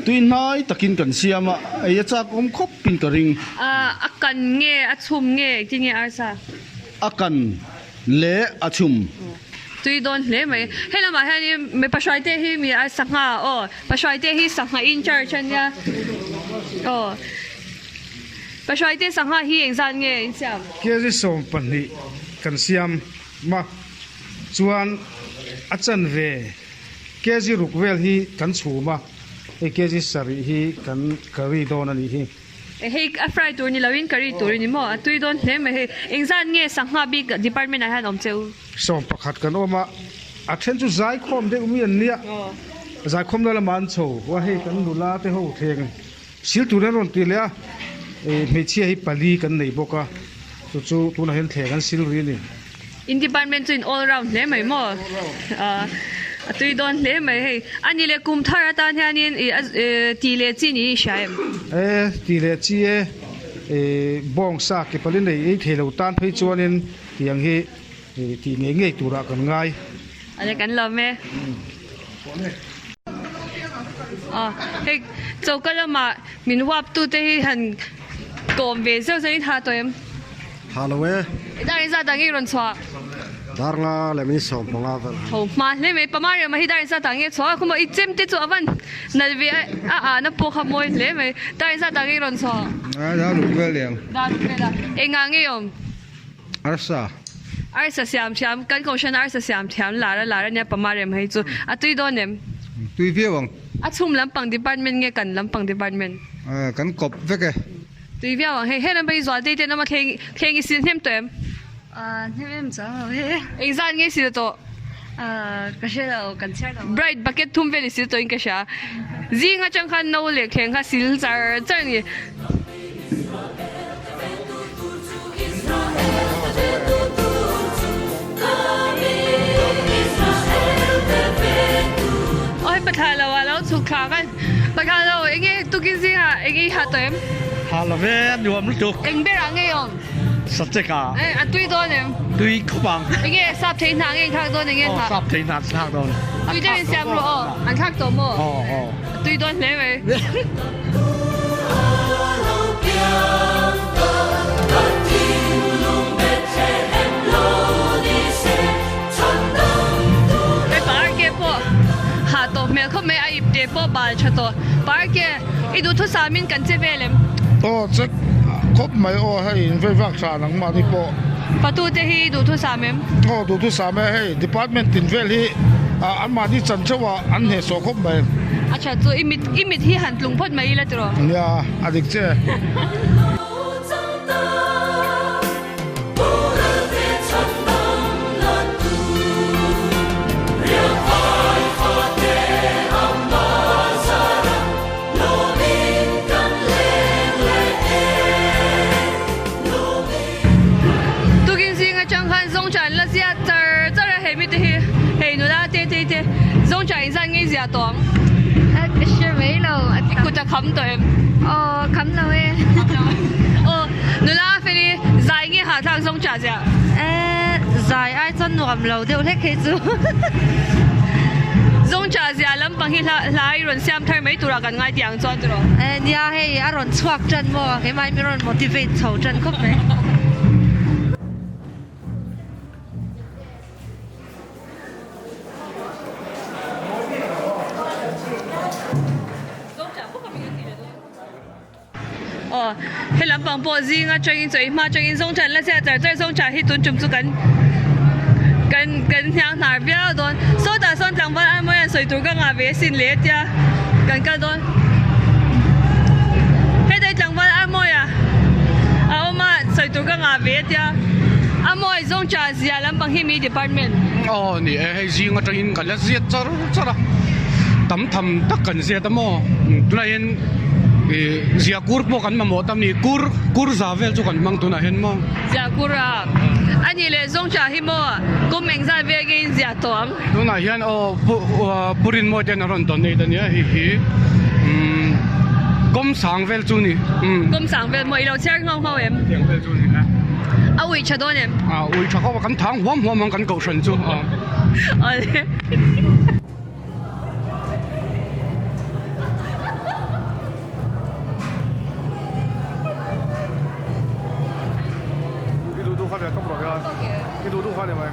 tui hnai takin kan siam a, ei a chak awm khawp in ka ring. A kan nge a chhum nge engtin nge arsa? A kan leh a chhum. Tui dawn hle mai. Hei lamah hianin mi Pahruaite hi mi a sangha aw, Pahruaite hi sangha in charge a nia aw. Pahruaite sangha hi engzat nge in siam? Kg 12 kan siam ma chuan a chanve kg 6 vel hi kan chhum a, hei kg 7 hi kan curry dawn a nih hi. Hei a fry tur ni loin curry tur a ni maw? A tui dawn hle mai hei. Engzat nge sangha bik department ah hian awm che u? 11 kan awm a, a then chu zaikhawm deuh mi an nia, zaikhawmna lamah an chho a, hei kan nula te ho thleng. Sil tur an rawn ti leh a, hmeichhia hi pali kan nei bawk a, chu chu tunah hian thleng an sil ri a ni. In department chu in all round hle mai maw? A tui dawn hle mai hei. A ni leh kum thar atan hianin ti leh chi niin i hria em? E, ti leh chi e, bawng sa ke pali nei ei thei lo tan phei chuanin tiang hi tih ngei ngei turah kan ngai. A le kan lawm e. A hei choka lamah min huap tu te hi han kawm ve zeuh zeuh in ha tawh em? Ha lo e. Dar in zat ah nge rawn chhuah? Dar nga leh min 15 vel. Tho hma hle mai pama rema hi dar in zat ah nge chhuah a khawmaw i chem te chu a van nal ve a a ah na pawh kha mawi hle mai dar in zat ah nge rawn chhuah? Dar ruk vel em. Dar ruk vel a engah nge awm? Arsa. Arsa siam thiam, kan kohhran arsa siam thiam lar a lar a nia Pama rem hei chu. A tui dawn em? Tui viau ang. A chhum lampang department nge kan lampang department? Kan kawp vek e. Tui viau ang hei. He lam phei Zualtei ten ama thleng thleng i sil hnem tawh em? Hnem em chuang lo he. Engzat nge i sil tawh? Ka hre lo, kan chhiar lo. Bright bucket thum vel i sil tawh in ka hria. Zing atang khan no leh thleng kha sil char char a ni. Oi patha lo a lo chhuk thla kan patha lo enge tukin zinga enge i ha tawh em? Ha lo ve a nuam lutuk. Eng berah nge awm? Subject ah. Eh a tui dawn em? Tui khawp ang. Enge sap thei hna nge in thlak dawn enge hna? Sap thei hna thlak dawn. Tui deuh in siam rawh aw an thlak tawh maw? Aw aw. A tui dawn hle mai. Hei parke pawh hah tawh hmel khawp mai a ip te pawh bal tha tawh parke i duhthusam in kan che vel em? Aw check khawp mai aw hei in vei vak tha nangmahni pawh. Patu te hi duhthusam em? Aw duhthusam e hei department tin vel hi anmahni chan theuh ah an hnehsawh khawp mai. A tha chu i mit i mit hi han tlung phawt mai ila tiraw? Nia a dik che. Tukin zing. engzat nge i ziah tawh ang? Ka hre mai lo. I kut a kham tawh em? Aw, kham lo e. Kham lo e. Aw, nula feli zai nge hahthlak zawng chah ziah? Zai ai chuan nuam lo deuh hlek hei chu. Zawng chah ziah lampang hi hla hla i rawn siam thar mai turah kan ngai tih ang chuan tiraw? Nia hei a rawn chhuak tan maw? Keimah hi min rawn motivate chho tan khawp mai. Aw, he lampang pawh zing atangin chaw ei hma atangin zawng chan la chiah char char zawng chah hi tun tum chu kan kan kan hniang hnar viau dawn. Sawtah sawn tlangval an mawi an sawi tur ka ngah ve asin le tia kan kal dawn. Hetah tlangval an mawi a a awm a sawi tur ka ngah ve tia a mawi zawng chah zia lampang hi mi department. Aw ni e, hei zing atangin kan la ziat char char a, tam tham tak kan ziat a maw tunah hian ih zia kur pawh kan mamawh tam ni kur kur za vel chu kan hmang tunah hian maw. Zia kur a a nih leh zawng chah hi maw kum engzat vel nge in ziah tawh ang. Tunah hian aw pu Purin mawi ten a rawn donate a nia hei hi umm kawm sang vel chu ni umm. Kawm sang vel maw i lo chhiar nghauh nghauh em? Tiang vel chu ni e. A ui tha dawn em? A ui tha khawp a kan thang huam huam ang kan kohhran chu a. Awle. I duh duh kha ve tawp rawh hian i duh duh kha ni mai.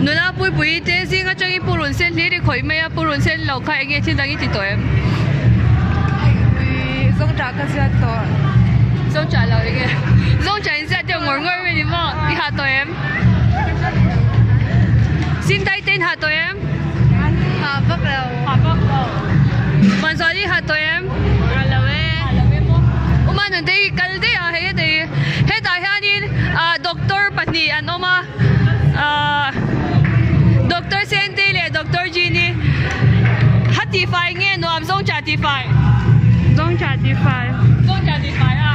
Nula puipui te zing atangin purun sen hlir i khawih mai a, purun sen lo kha enge thil dang i ti tawh em? Ui, zawngṭah ka ziat tawh. Zawngṭah lo enge? Zawngṭah in ziat deuh ngawr ngawr mai ni maw? I hah tawh em? Sintai te in hah tawh em? Hah vak lo. Hah vak lo. Manzuali i hah tawh em? Hah lo e. Hah lo e maw? Uma nunte i kal daih a hei hetei hetah hianin ah doctor pahnih an awm a ah doctor Sentei leh doctor Genie ha tihfai nge nuam zawngchah tihfai? Zawngchah tihfai. Zawngchah tihfai a.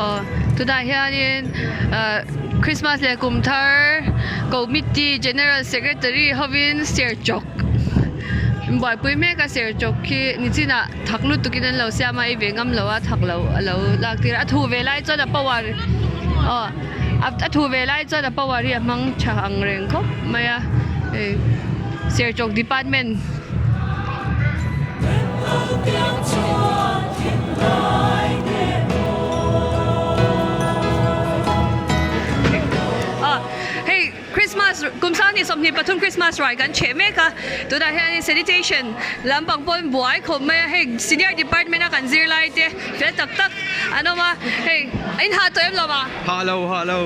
Aw tunah hianin ah Christmas leh kum thar committee general secretary hovin serchawk an buaipui mek a serchawk khi nichinah thak lutukin an lo siam a ei ve ngam lo a thak lo a lo lak tir a a thu ve lai chuan a power aw a thu ve lai chuan a power hi a hmang tha ang reng khawp mai a hei serchawk department. Hei Christmas kum 2023 Christmas ruai kan chheh mek a tunah hianin sanitation lampang pawh in buai khawp mai a hei senior department a kan zirlai te fel tak tak an awm a hei in hah tawh em lo ma? Hah lo hah lo.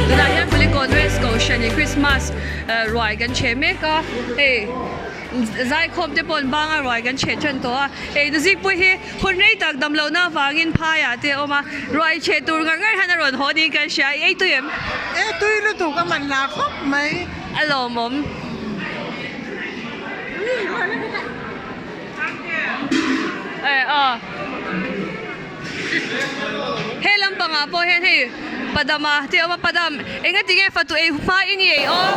Tunah hian Kulikawn. Ruai kan chhe mek a hei zaikhawm te pawh an bang a ruai kan chhe tan tawh a hei nuzikpui hi hun rei tak dam lohna avangin phaiah te a awm a ruai chhe tur ngar ngar hian a rawn haw niin kan hria i ei tui em? E tui lutuk a man la khawp mai. A lawmawm. E aw. He lampangah pawh hian hei Padama tih a awm a, Padam enga tinge fatu ei hma i ni ei aw?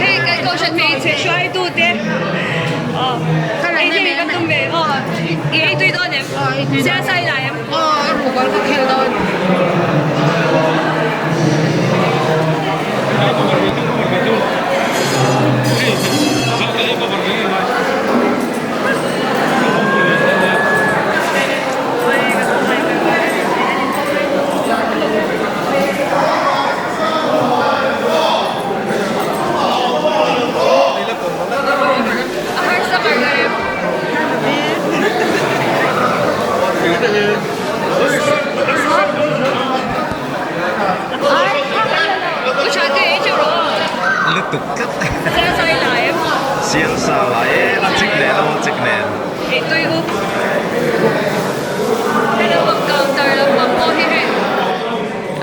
Hei kan kohhran hmeichhe hruaitu te aw ei hi ka tum ve aw i ei tui dawn em? Siasa i la em? Aw a rukal ka khel dawn. Lutuk tlat. Sial sa lai e a chik nen a chik nen.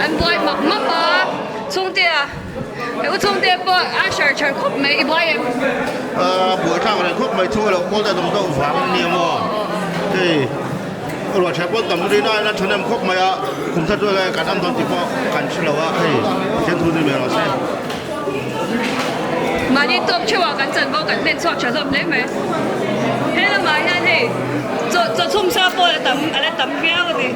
An buai map map a chhungtea he u chhungte pawh a hrar tha khawp mai i buai em? A buai thlak reng khawp mai thu alo kawl ta dawng deuh vang a nia maw hei ruah tha pawh tam rin aiin a thahnem khawp mai a kum thar chu kan am dawn tih pawh kan hre lo a hei Pathian thu ni mai rawh se. Mahni tawp theuhah kan chanvo kan hlen chhuak tha hlawm hle mai. He lamah hian hei chaw chaw chhum sa pawh a la tam a la tam viau a ni.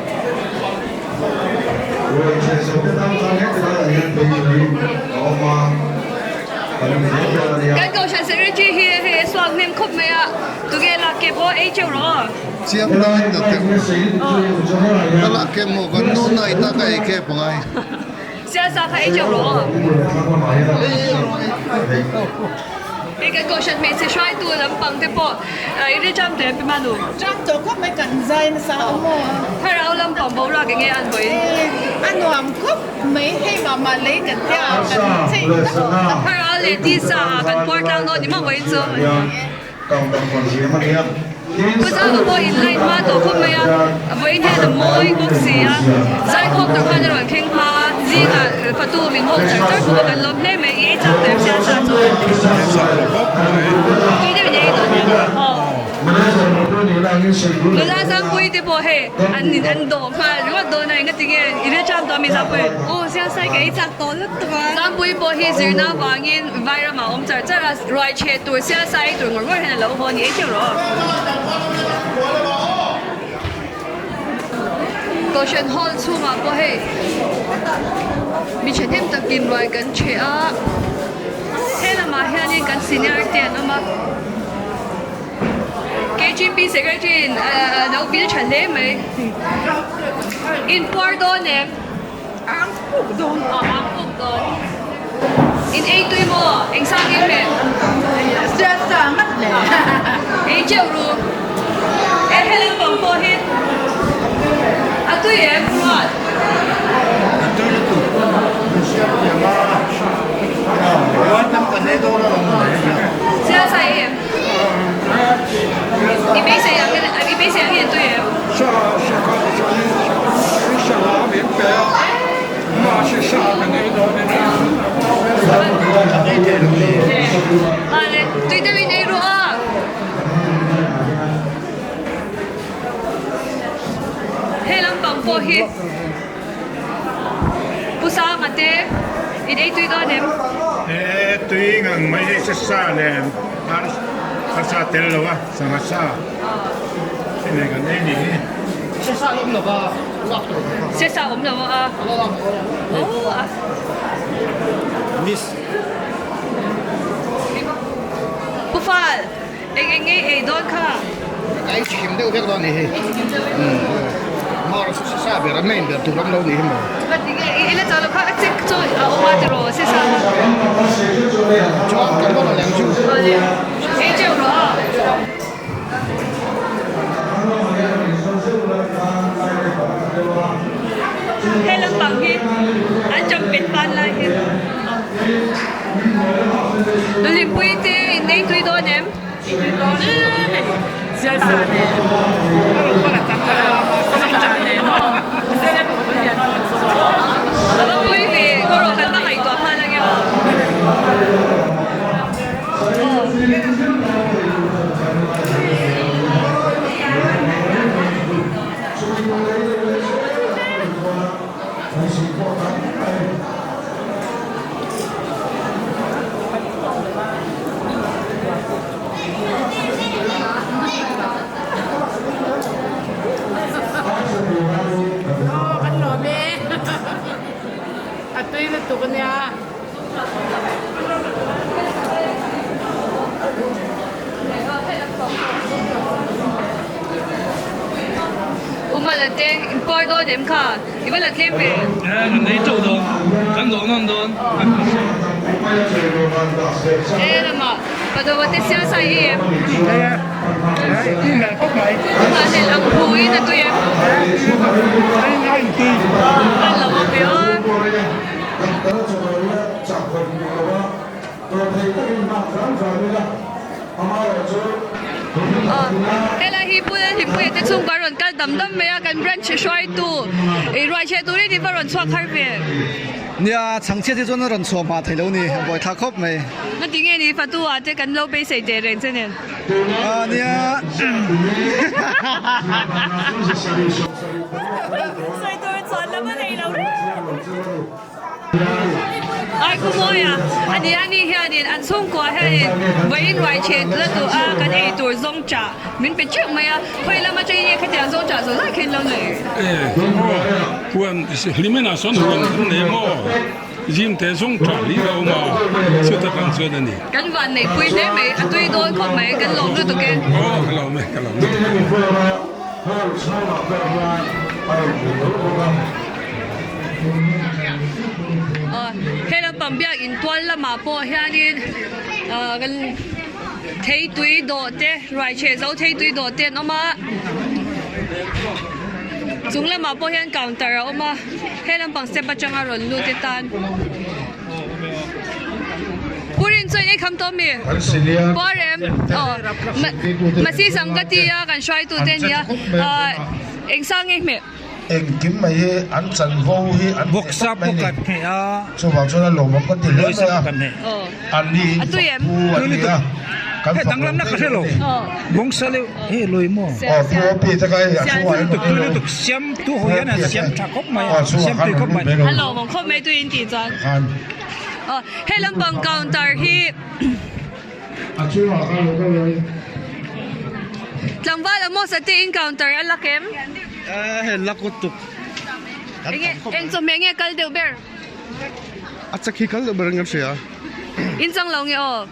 Kan kohhran secretary hi hei a suak hnem khawp mai a, tunge lak ke pawh ei teuh rawh aw. Chiang dawn na teuh. Ka lak ke maw kan nu nai ta ka ei ke pangai. Sialsa kha ei teuh rawh aw. Hei kan kohhran hmeichhe hruaitu lampang te pawh i ri cham teh pi Manu. Cham tawh khawp mai kan zai nasa a maw. Thlarau lampang boruak enge an vawi. A nuam khawp mai hei mah mah lei kan tia kan chei tak tak. Thlarau leh tisa ah kan puar tlang dawn ni maw vawiin chu. Pu Zauva pawh in line hma tawh khawp mai a, vawiin hian a mawi bawk si a, zaikhawm tur khan a rawn thleng hma a, zingah fatu min hawk char char bawk a, kan lawm hle mai, i ei chak tawh em siasa chu? Tui deuhin i ei dawn em? Aw. Nula Zangpui te pawh hei an in an dawh nghal ringawt dawn a, engatinge i rilṭam tawh a mi Zangpui? Aw siasa hi ka ei chak tawh lutuk a. Zangpui pawh hi zirna vangin Vairamah a awm char char a, ruai chhe tur siasa ei tur ngawr ngawr hian a lo haw a ni ei teuh rawh aw. Kohhran hall chhungah pawh hei mi thahnem takin ruai kan chhe a, he lamah hianin kan senior te an awm a, KGP secretary in a lo vil tha hle mai. Inpuar dawn em? Ang puk dawn. Aw ang puk dawn. In ei tui maw? Eng sang nge hmel? Sial sa ngat le. Ei teuh ru. E hello bang pawh hi a tui em Ruat? A tui lutuk. Sial sa ei em? I beisei ang hian i beisei ang hian tui em? Vale, tui deuhin ei ru a. He lampang pawh hi Pu Sanga te in ei tui dawn em? E tui ngang mai hei sa sa nen har sa tel lo a sangha sa hei nei kan ei ni hi. Se sa awm lo va lak tur kha. Se sa awm lo a. Oh a. Miss. Pu Fal. Eng eng nge ei dawn kha? Ka ei chikim deuh vek dawn a nih hi. Mar sa ber a main ber tur lam lo nih hi maw. Va ti nge i la chau lo kha a chek chu a awm a tiraw se sa kha. Chuan kan va la leng chu. Awle ei teuh rawh a. lampang hi an champet pan lai hi Nulimpui te in nei tui dawn em? A va pui ve, kawr rawh kan va ngaihtuah nghal ange aw. Kan lawm e a tui lutuk ania. Umala te in puar dawn em kha i va la tlem ve. Kan ei teuh dawn kan lawh nawn dawn. E lamah Padova te sial sai hi em. Nghahhlelh ang phu in a tui em. A lo awm ve aw. Helai hi Pu Lalhlimpuia te chhungkua rawn kal dam dam mai a, kan branch hruaitu ih ruaihcheh turin i va rawn chhuak har ve. Nia, chhangchhiat hi chuan a rawn chhuah hma thei lo ni, a buaithlak khawp mai. Ngati nge ni fatu ah te kan lo beisei teh reng che nen. Ah nia. Sawi tur chuan lam a nei lo reng. Ai ku mawi a, a ni a ni hianin an chhungkua hianin vawiin ruai chhe la duh a kan ei tur zawng chah min pe teuh mai a, khawi lam atangin nge khatiang zawng chah zawh zai khin lo nei. E aw huan hlimen ah sawn huan kan nei maw zim te zawng chah hlir a awm a chuta tang chuan a ni. Kan van neih pui hle mai, a tui dawn khawp mai, kan lawm lutuk e. Aw ka lawm e, ka lawm lutuk e. He lampang biakin tual lamah pawh hianin kan theitui dawh te ruaicheh zo theitui dawh te an awm a chung lamah pawh hian counter a awm a he lampang step atanga rawn lut te tan Pu Rinchuan ei kham tawh mi? Puarem aw Masi Sangkati a kan hruaitu te ania Eng sang nge hmeh? Engkim mai hi an chanvo hi an hneh Vawksa tawp mai pawh ni. kan hneh a. Chuvang chuan a lawmawm kan ti hle mai Lawisa a. pawh kan hneh. An ni in A tui em? fakpu an Tui ni lutuk. a. Kan Hei fak danglam lo na ka thei hre lo lo. a ni. Bawngsa leuh hei lawi maw? Aw Pu Opi te kha hei a chhungah Tui hian lutuk rawn tui ei lo. lutuk siam tu ho hian an Pu Opi siam te tha khawp mai aw a chhungah siam khan tui rawn khawp lut mai. mai lo. A lawmawm khawp mai tui in tih chuan. Khan. Aw hei lampang counter hi. A chhungah khan lo kal lo. Tlangval Amos a te in counter a lak em? Eh hei lak lutuk. Enge eng chawhmeh nge kal deuh ber? A chak hi kal deuh ber in kan hria. In chang lo nge aw?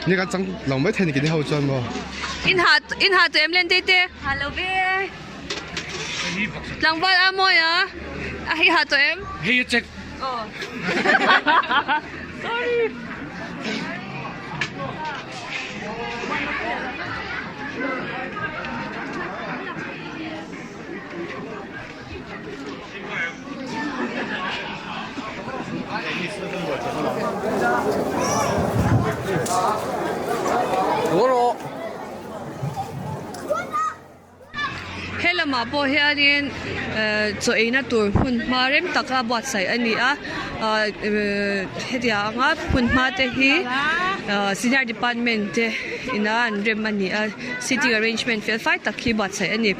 Ni kan chang lo mai thei ni kini ho chuan maw. In ha in ha tawh em len te te? Ha lo ve. Tlangval a mawi a a hei ha tawh em? Hei a chek. Aw. Sorry. He lamah pawh hianin chaw eina tur hmun hma rem taka buatsaih a ni a hetiang anga hmun hma te hi senior department te ina an rem a ni a sitting arrangement fel fai tak hi buatsaih a ni.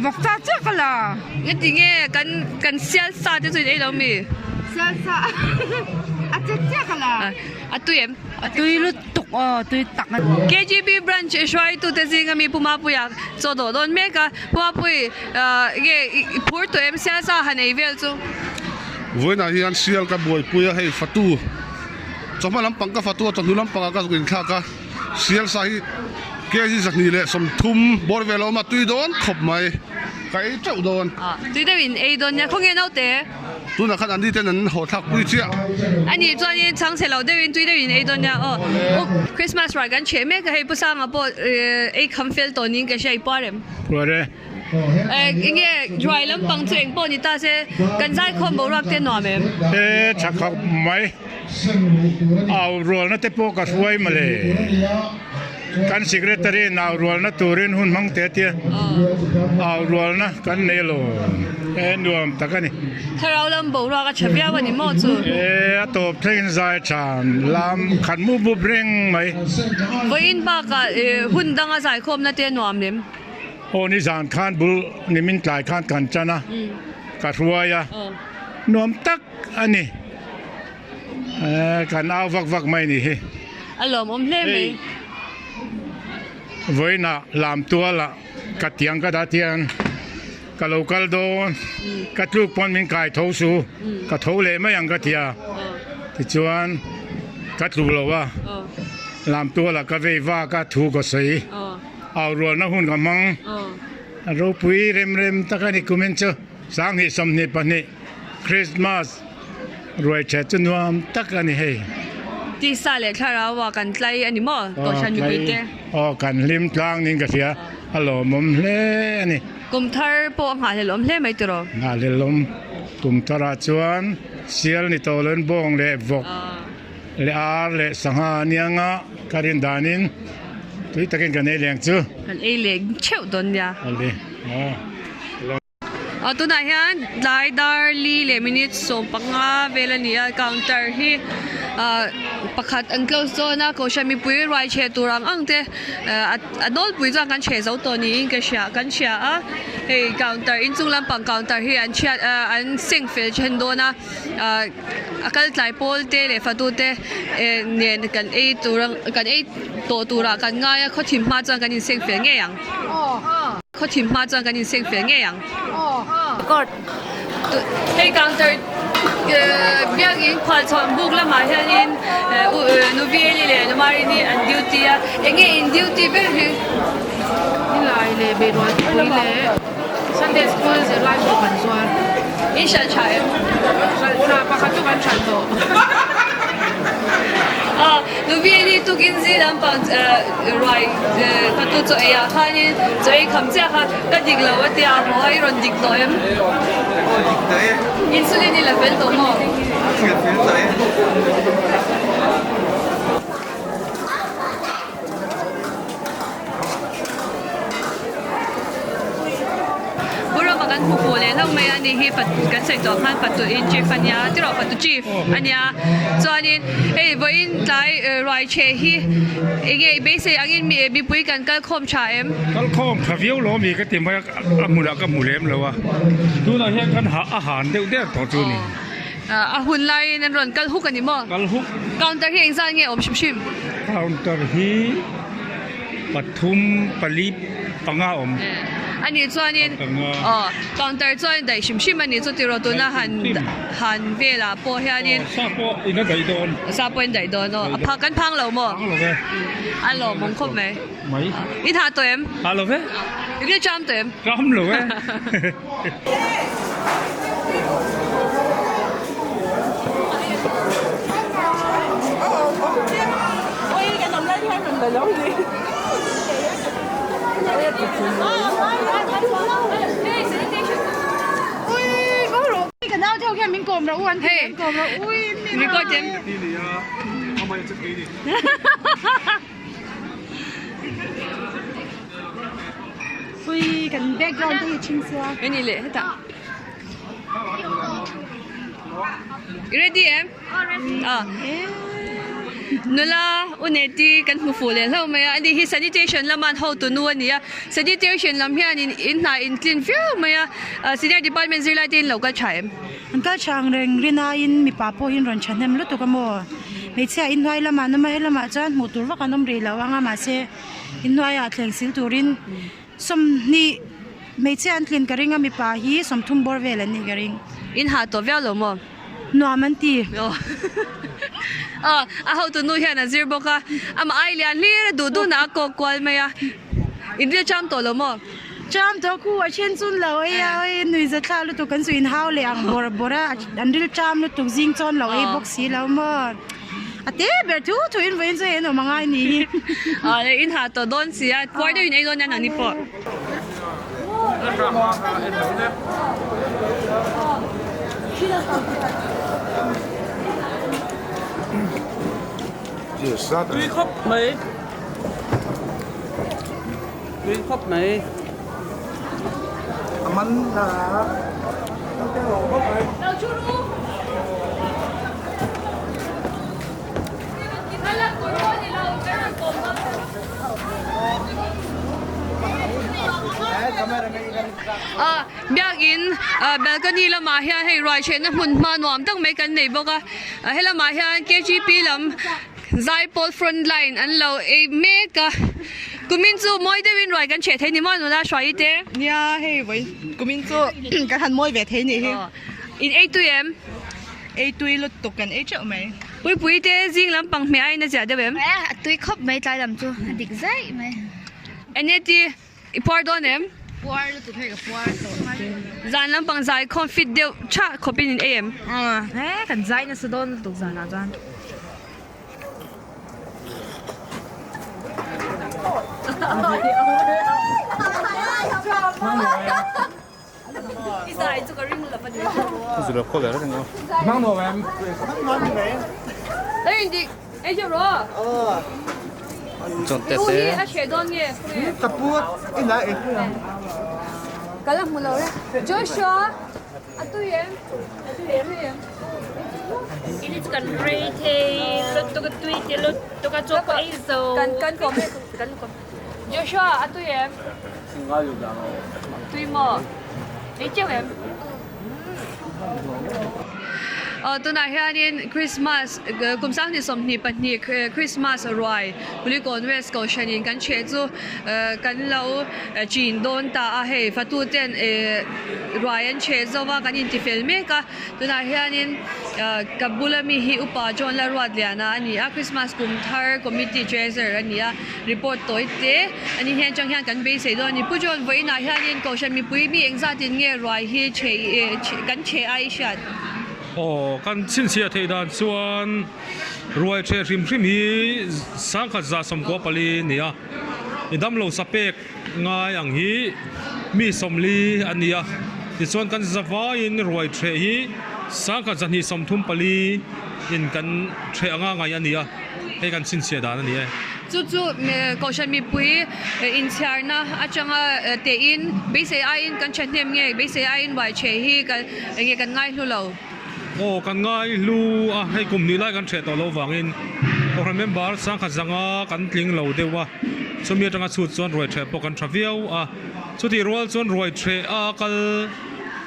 Vawk cha chiah ka la. Engati nge kan kan sial sa te chu in ei lo mi? Sial sa a che chiah ka la. A tui em? A tui lutuk aw, tui tak a. KGB branch hruaitu te zinga mi Pu Mapuia chaw dawh dawn mek a, Pu Mapui nge i phur tawh em sial sa han ei vel chu? Vawiinah hian sial ka buaipui a, hei fatu chawhma lampang ka fatu a, chawhnu lampangah ka zuk inthlak a, sial sa hi kg 230 bawr vel a awm a, tui dawn khawp mai, ka ei teuh dawn. Tui deuhin ei dawn nia, khawnge naute? Tunah khan an niten an haw thlak pui chiah. A nih chuanin chhang chhe lo deuhin tui deuhin ei dawn nia aw. Up Christmas ruai kan chheh mek a hei Pu Sanga pawh ei kham fel tawh niin ka hria i puar em? Puar e. Enge ruai lampang chu eng pawh ni ta se kan zaikhawm boruak te nuam em? E tha khawp mai. Au rualna te pawh ka hruai mawle. Kan secretary in au rualna turin hun hmang teh tia au rualna kan nei lo e nuam tak a ni. Thlarau lam boruak a tha viau a ni maw chu? E a tawp thlengin zai than lam khat mup mup reng mai. Vawiin bakah hun danga zaikhawmna te nuam lem. Aw ni zan khan bul nimin tlai khan kan chan a, ka hruai a, nuam tak a ni. Kan au vak vak mai ni hi. A lawmawm hle mai. Vawiinah Lamtualah ka tiang ka dah tiang ka lo kal dawn, ka tluk pawn min kai tho su, ka tho leh mai ang ka ti a, tichuan ka tlu lo a, Lamtualah ka vei vak a thu ka sawi. Au rualna hun ka hmang. A ropui rem rem tak a ni kumin chu 20 22 Christmas ruai that chu nuam tak a ni hei. Tisa leh thlarau ah kan tlai a ni maw Kohhran mipui te? Aw kan hlim tlang niin ka hria, a lawmawm hle a ni. Kum thar pawh a nghahhlelawm hle mai tiraw? Nghahhlelawm. Kum tharah chuan sial ni tawh loin bawng leh vawk. Leh ar leh sangha a nia nga ka rin danin tui takin kan ei leng chu. Kan ei leng theuh dawn nia. Awle aw. Aw tunah hian tlai dar li leh minute 15 vel a ni a counter hi ah pakhat an close dawn a kohhran mipui ruai chhe tur ang ang te a nawlpui chuan kan chhe zo tawh niin ka hria kan hria a hei counter inchung lampang counter hi an chhiat ah an seng fel then dawn a. Ah a kal tlai pawl te leh fatu te eh nen kan ei tur ang kan ei tawh turah kan ngai a khawthim hma chuan kan inseng fel ngei ang khawthim hma chuan kan inseng fel ngei ang hei counter eh biakin khualchhawn buk lamah hianin eh u Nuvieli leh Numarini an duty a enge in duty ber hi. Nilai leh Beirual pui leh. Sunday school zirlai pawh kan zuar. In hralh tha em? Hralh tha pakhat chu kan hralh tawh. Aw, Nuvieli tukin zi lampang ruai fatu chaw ei ah khanin chaw ei kham chiah kha ka dik lo a tia a haw a, i rawn dik tawh em? Aw dik tawh e. Insulin i la fel tawh maw? La fel tawh e. Pu Rama kan hmu fuh leh hlauh mai a ni hi kan sawi tawh khan Patu in chief a nia tiraw Patu chief a nia chuanin hei vawiin tlai ruai chhe hi eng nge i beisei angin mi mipui kan kal khawm tha em? Kal khawm tha viau lo ami ka ti mai a a hmunah ka hmu lem lo a tunah hian kan hah a han deuh der tawh chu a ni. A hun laiin an rawn kal huk a ni maw? Kal huk. Counter hi engzat nge awm hrim hrim? Counter hi pathum pali panga awm. A nih chuanin aw counter chuan daih hrim hrim a nih chu tiraw tuna han han velah pawh hianin. Sa pawh in a daih dawn. Sa pawh in daih dawn aw a phang kan phang lo maw? Phang lo ve. A lawmawm khawp mai. Mai. I thah tawh em? Thah lo ve. I ri cham tawh em? Cham lo e. Hey, record em? Ui, kan background te hi chhing sia. Eni leh hetah. I ready em? Ah. Nula Uneti kan hmu fuh leh hlauh mai a, ani hi sanitation lama an hotu nu a ni a, sanitation lam hian in in hna in tlin viau mai a, senior department zirlai te in lo kal tha em? An kal tha ang reng rinaiin mipa pawh hi an rawn thahnem lutuk a maw? Hmeichhia inhnuai lamah an awm a, helamah chuan hmuh tur vak an awm rih lo ang a mahse inhnuaiah thleng sil turin 20 hmeichhia an tlin ka ring a mipa hi 30 bawr vel an nih ka ring. In hah tawh viau lo maw? Nuam an ti. Aw, a hotu nu hian a zir bawk a, amah ai lian hlir a duh duhna a kawk kual mai a. In ril cham tawh lo maw? Cham tawh khu a then chun lo ei a oi nui za thla lutuk kan chu in hau leh ang bawrh bawrh a an ril cham lutuk zing chawn lo ei bawk si lo maw? A te ber thu thu in vawiin chu hei an awm a ngai ni hi. Aw le in hah tawh dawn si a puar deuhin ei dawn nia nangni pawh. Tui khawp mai. Tui khawp mai. A man hla. A biakin balcony lamah hian hei ruai chhenna hmun hma nuam tak mai kan nei bawk a he lamah hian kgp lam zaipawl front line an lo ei mek a kumin chu mawi deuhin ruai kan chheh thei ni maw nula hruai te. Nia hei vawi kumin chu kan han mawi ve thei nih hi. In ei tui em? Ei tui lutuk kan ei teuh mai. Puipui te zing lampang hmeh aiin a ziah deuh em? Eh, a tui khawp mai tlai lam chu a dik zaih mai. Aneti, i puar dawn em? Puar lutuk hei ka puar tawh. Zan lampang zai khawm fit deuh tha khawpin in ei em? Eh, kan zai nasa dawn lutuk zanah chuan. Joshua a tui em? Tui maw? Ei teuh em? Aw tunah hianin Christmas kum 2022 Christmas ruai Kulikawn West Kohhranin kan chheh chu kan lo chin dawn ta a hei fatu ten ruai an chheh zo a kan intifel mek a tunah hianin ka bula mi hi Upa John Laruatliana a ni a Christmas kum thar committee treasurer a ni a. Report tawi te a ni hian atang hian kan beisei dawn a ni. Pu John vawiinah hianin Kohhran mipui mi engzatin nge ruai hi chhe kan chhe a i hriat? Aw, kan chhinchhiah theih dan chuan ruai chhe hrim hrim hi 1144 a ni a, i damlo sa pek ngai ang hi mi 40 a ni a, tichuan kan zavaiin ruai chhe hi 1234 in kan chhe anga ngai a ni a. Hei kan chhinchhiah dan a ni e. Chu chu Kohhran mipui inchhiarna atanga tein beisei aiin kan thahnem nge beisei aiin uaichhe hi enge kan ngaihlu lo? Aw kan ngaihlu a, hei kum hnih lai kan hreh tawh lo vangin Kohhran member sangkhat zanga kan tling lo deuh a, chumi atanga chhut chuan ruaithreh pawh kan tha viau a, chutih rual chuan ruaithreh a kal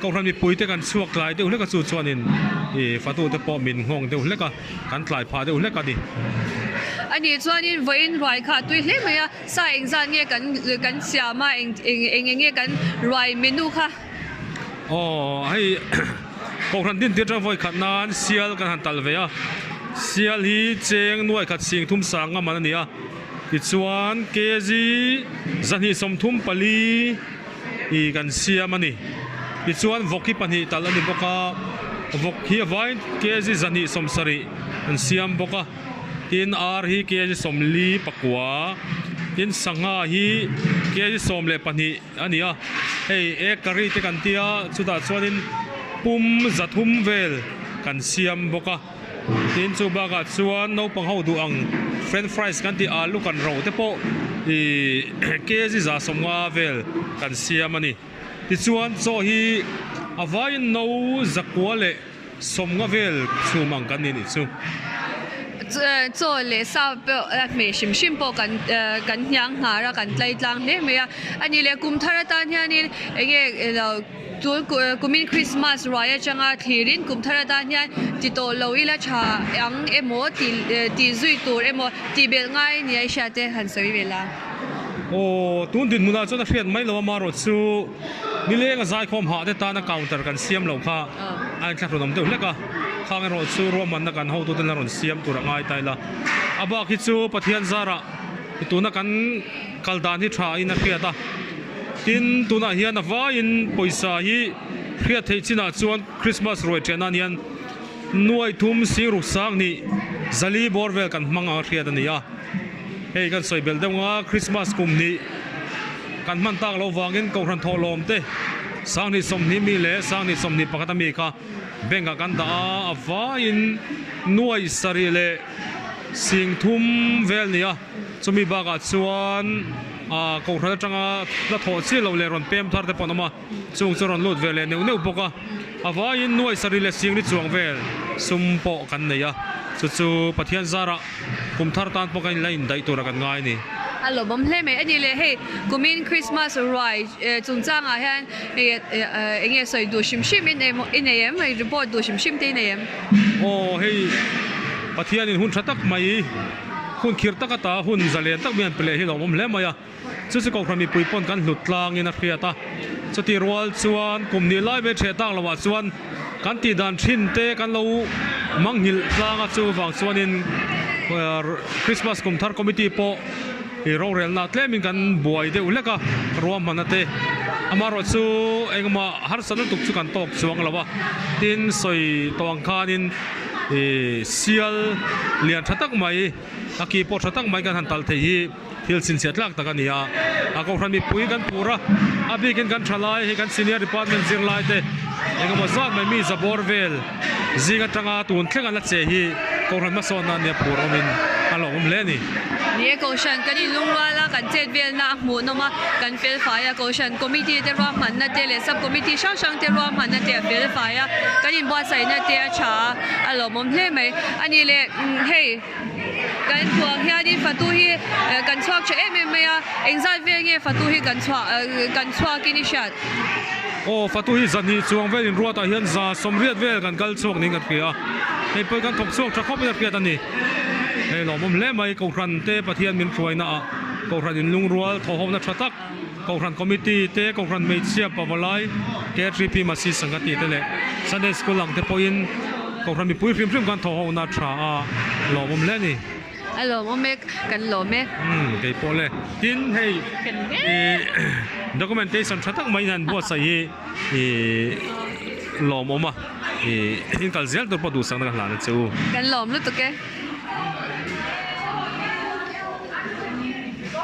Kohhran mipuite kan chhuak tlai deuh hlek a chu chuanin ih fatute pawh min nghawng deuh hlek a. Kan tlai phah deuh hlek a ni. A nih chuanin vawiin ruai kha a tui hle mai a, sa engzat nge kan kan siam a, eng eng eng nge kan ruai menu kha? Aw hei Kohhran din tir atang vawi khat nan sial kan han tal ve a, sial hi cheng nuai khat sing thum sang ngam an a ni a, tichuan kg 234 ih kan siam a ni. Tichuan vawk hi pahnih talh a ni bawk a, vawk hi a vaiin kg 270 an siam bawk a, tin ar hi kg 44, tin sangha hi kg 12 a ni a, hei egg curry te kan tia chutah chuanin pum 300 vel kan siam bawk a. Tin chu bakah chuan naupang ho duh ang french fries kan tih alu kan ro te pawh ih kg 150 vel kan siam a ni. Tichuan chaw hi a vaiin no zakua leh sawmnga vel chhum ang kan ni nih chu. Chaw leh sa pawh a hmeh hrim hrim pawh kan kan hniang hnar a kan tlai tlang hle mai a. A nih leh kum thar atan hianin enge lo. Tun kumin Christmas ruai atanga thlirin kum thar atan hian ti tawh lo ila tha ang emaw tih zui tur emaw tih belh ngai nia i hriat te han sawi ve la. Aw, tun dinhmunah chuan a hriat mai lo a marawh chu nileng a zaikhawm hah te tana counter kan siam loh kha a inthlahrun awm deuh hlek a, khang erawh chu ruahmanna kan hotuten la rawn siam tur a ngai ta ila. A bak hi chu Pathian zarah tuna kan kal dan hi tha in a hriat a. Tin, tunah hian a vaiin pawisa hi hriat theih chinah chuan Christmas ruai ṭhen nan hian nuai thum sing ruk sang hnih zali bawr vel kan hmang ang a hriat a ni a. Hei kan sawi belh deuh nga Christmas kum hnih kan hman tak loh vangin Kohhran thawhlawm te 20 20 mi leh 20 21 a mi kha bank ah kan dah a, a vaiin nuai sarih leh sing thum vel ni a, chumi bakah chuan ah Kohhran atanga la thawh chiah loh leh rawn pem thar te pawh an awm a. Chung chu rawn lut ve leh neuh neuh bawk a, a vaiin nuai sarih leh singli chuang vel sum pawh kan nei a, chu chu Pathian zarah kum thar tan pawh kan inla indaih tura kan ngai a ni. A lawmawm hle mai a ni le, hei kumin Christmas ruai chungchangah hian eng nge sawi duh hrim hrim i nei em, report duh hrim hrim te i nei em? Aw hei Pathianin hun tha tak mai, hun khirh tak ata hun zalen tak mai an pe leh hi lawmawm hle mai a. Chu chu Kohhran mipui pawn kan hlut tlangin a hriat a, chutih rual chuan kum hnih lai mai ṭheh tak loah chuan kan tih dan ṭhin te kan lo mangnghilh tlang a, chuvang chuanin Christmas kum thar committee pawh i rorelna tlemin kan buai deuh hlek a, ruahmanna te amaherawh chu engmah harsatna lutuk chu kan tawk chuang lo a, tin sawi tawh ang khanin i sial lian ṭha tak mai a ki pawh ṭha tak mai kan han talh thei hi. Thil chhinchhiah tlak tak a ni a, a kohhran mipui kan phur a, a bikin kan tha lai hei kan senior department zirlai te engemaw zat mai mi zabawr vel zing atanga tun thleng an la che hi kohhran hmasawnna a nia phur awmin a lawmawm hle a ni. Ni e, kohhran kan inlungrual a, kan chet velna a hmuhnawm a, kan fel fai a, kohhran committee te ruahmanna te leh sub committee hrang hrang te ruahmanna te a fel fai a, kan inbuatsaihna te a tha a, a lawmawm hle mai a ni le hei. Kan thuang hianin fatu hi kan chhuak tha em em mai a, engzat vel nge fatu hi kan chhuah kan chhuakin i hriat? Aw, fatu hi zahnih chuang vel inruatah hian za sawmriat vel kan kal chhuak niin kan hria a, hei pawh hi kan thawk chhuak tha khawpin a hriat a ni. Hei lawmawm hle mai, Kohhran te Pathian min hruaina ah Kohhran inlungrual thawhawmna tha tak, Kohhran Committee te, Kohhran Hmeichhia Pavalai, KTP Masi Sangati te leh Sunday School ang te pawhin Kohhran mipui hrim hrim kan thawhhona tha a lawmawm hle a ni. A lawmawm e, kan lawm e. Umm, kei pawh le. Tin, hei ih documentation tha tak mai hian buatsaih hi ih lawmawm a, ih in kal zel tur pawh duhsakna ka hlan a che u. Kan lawm lutuk e.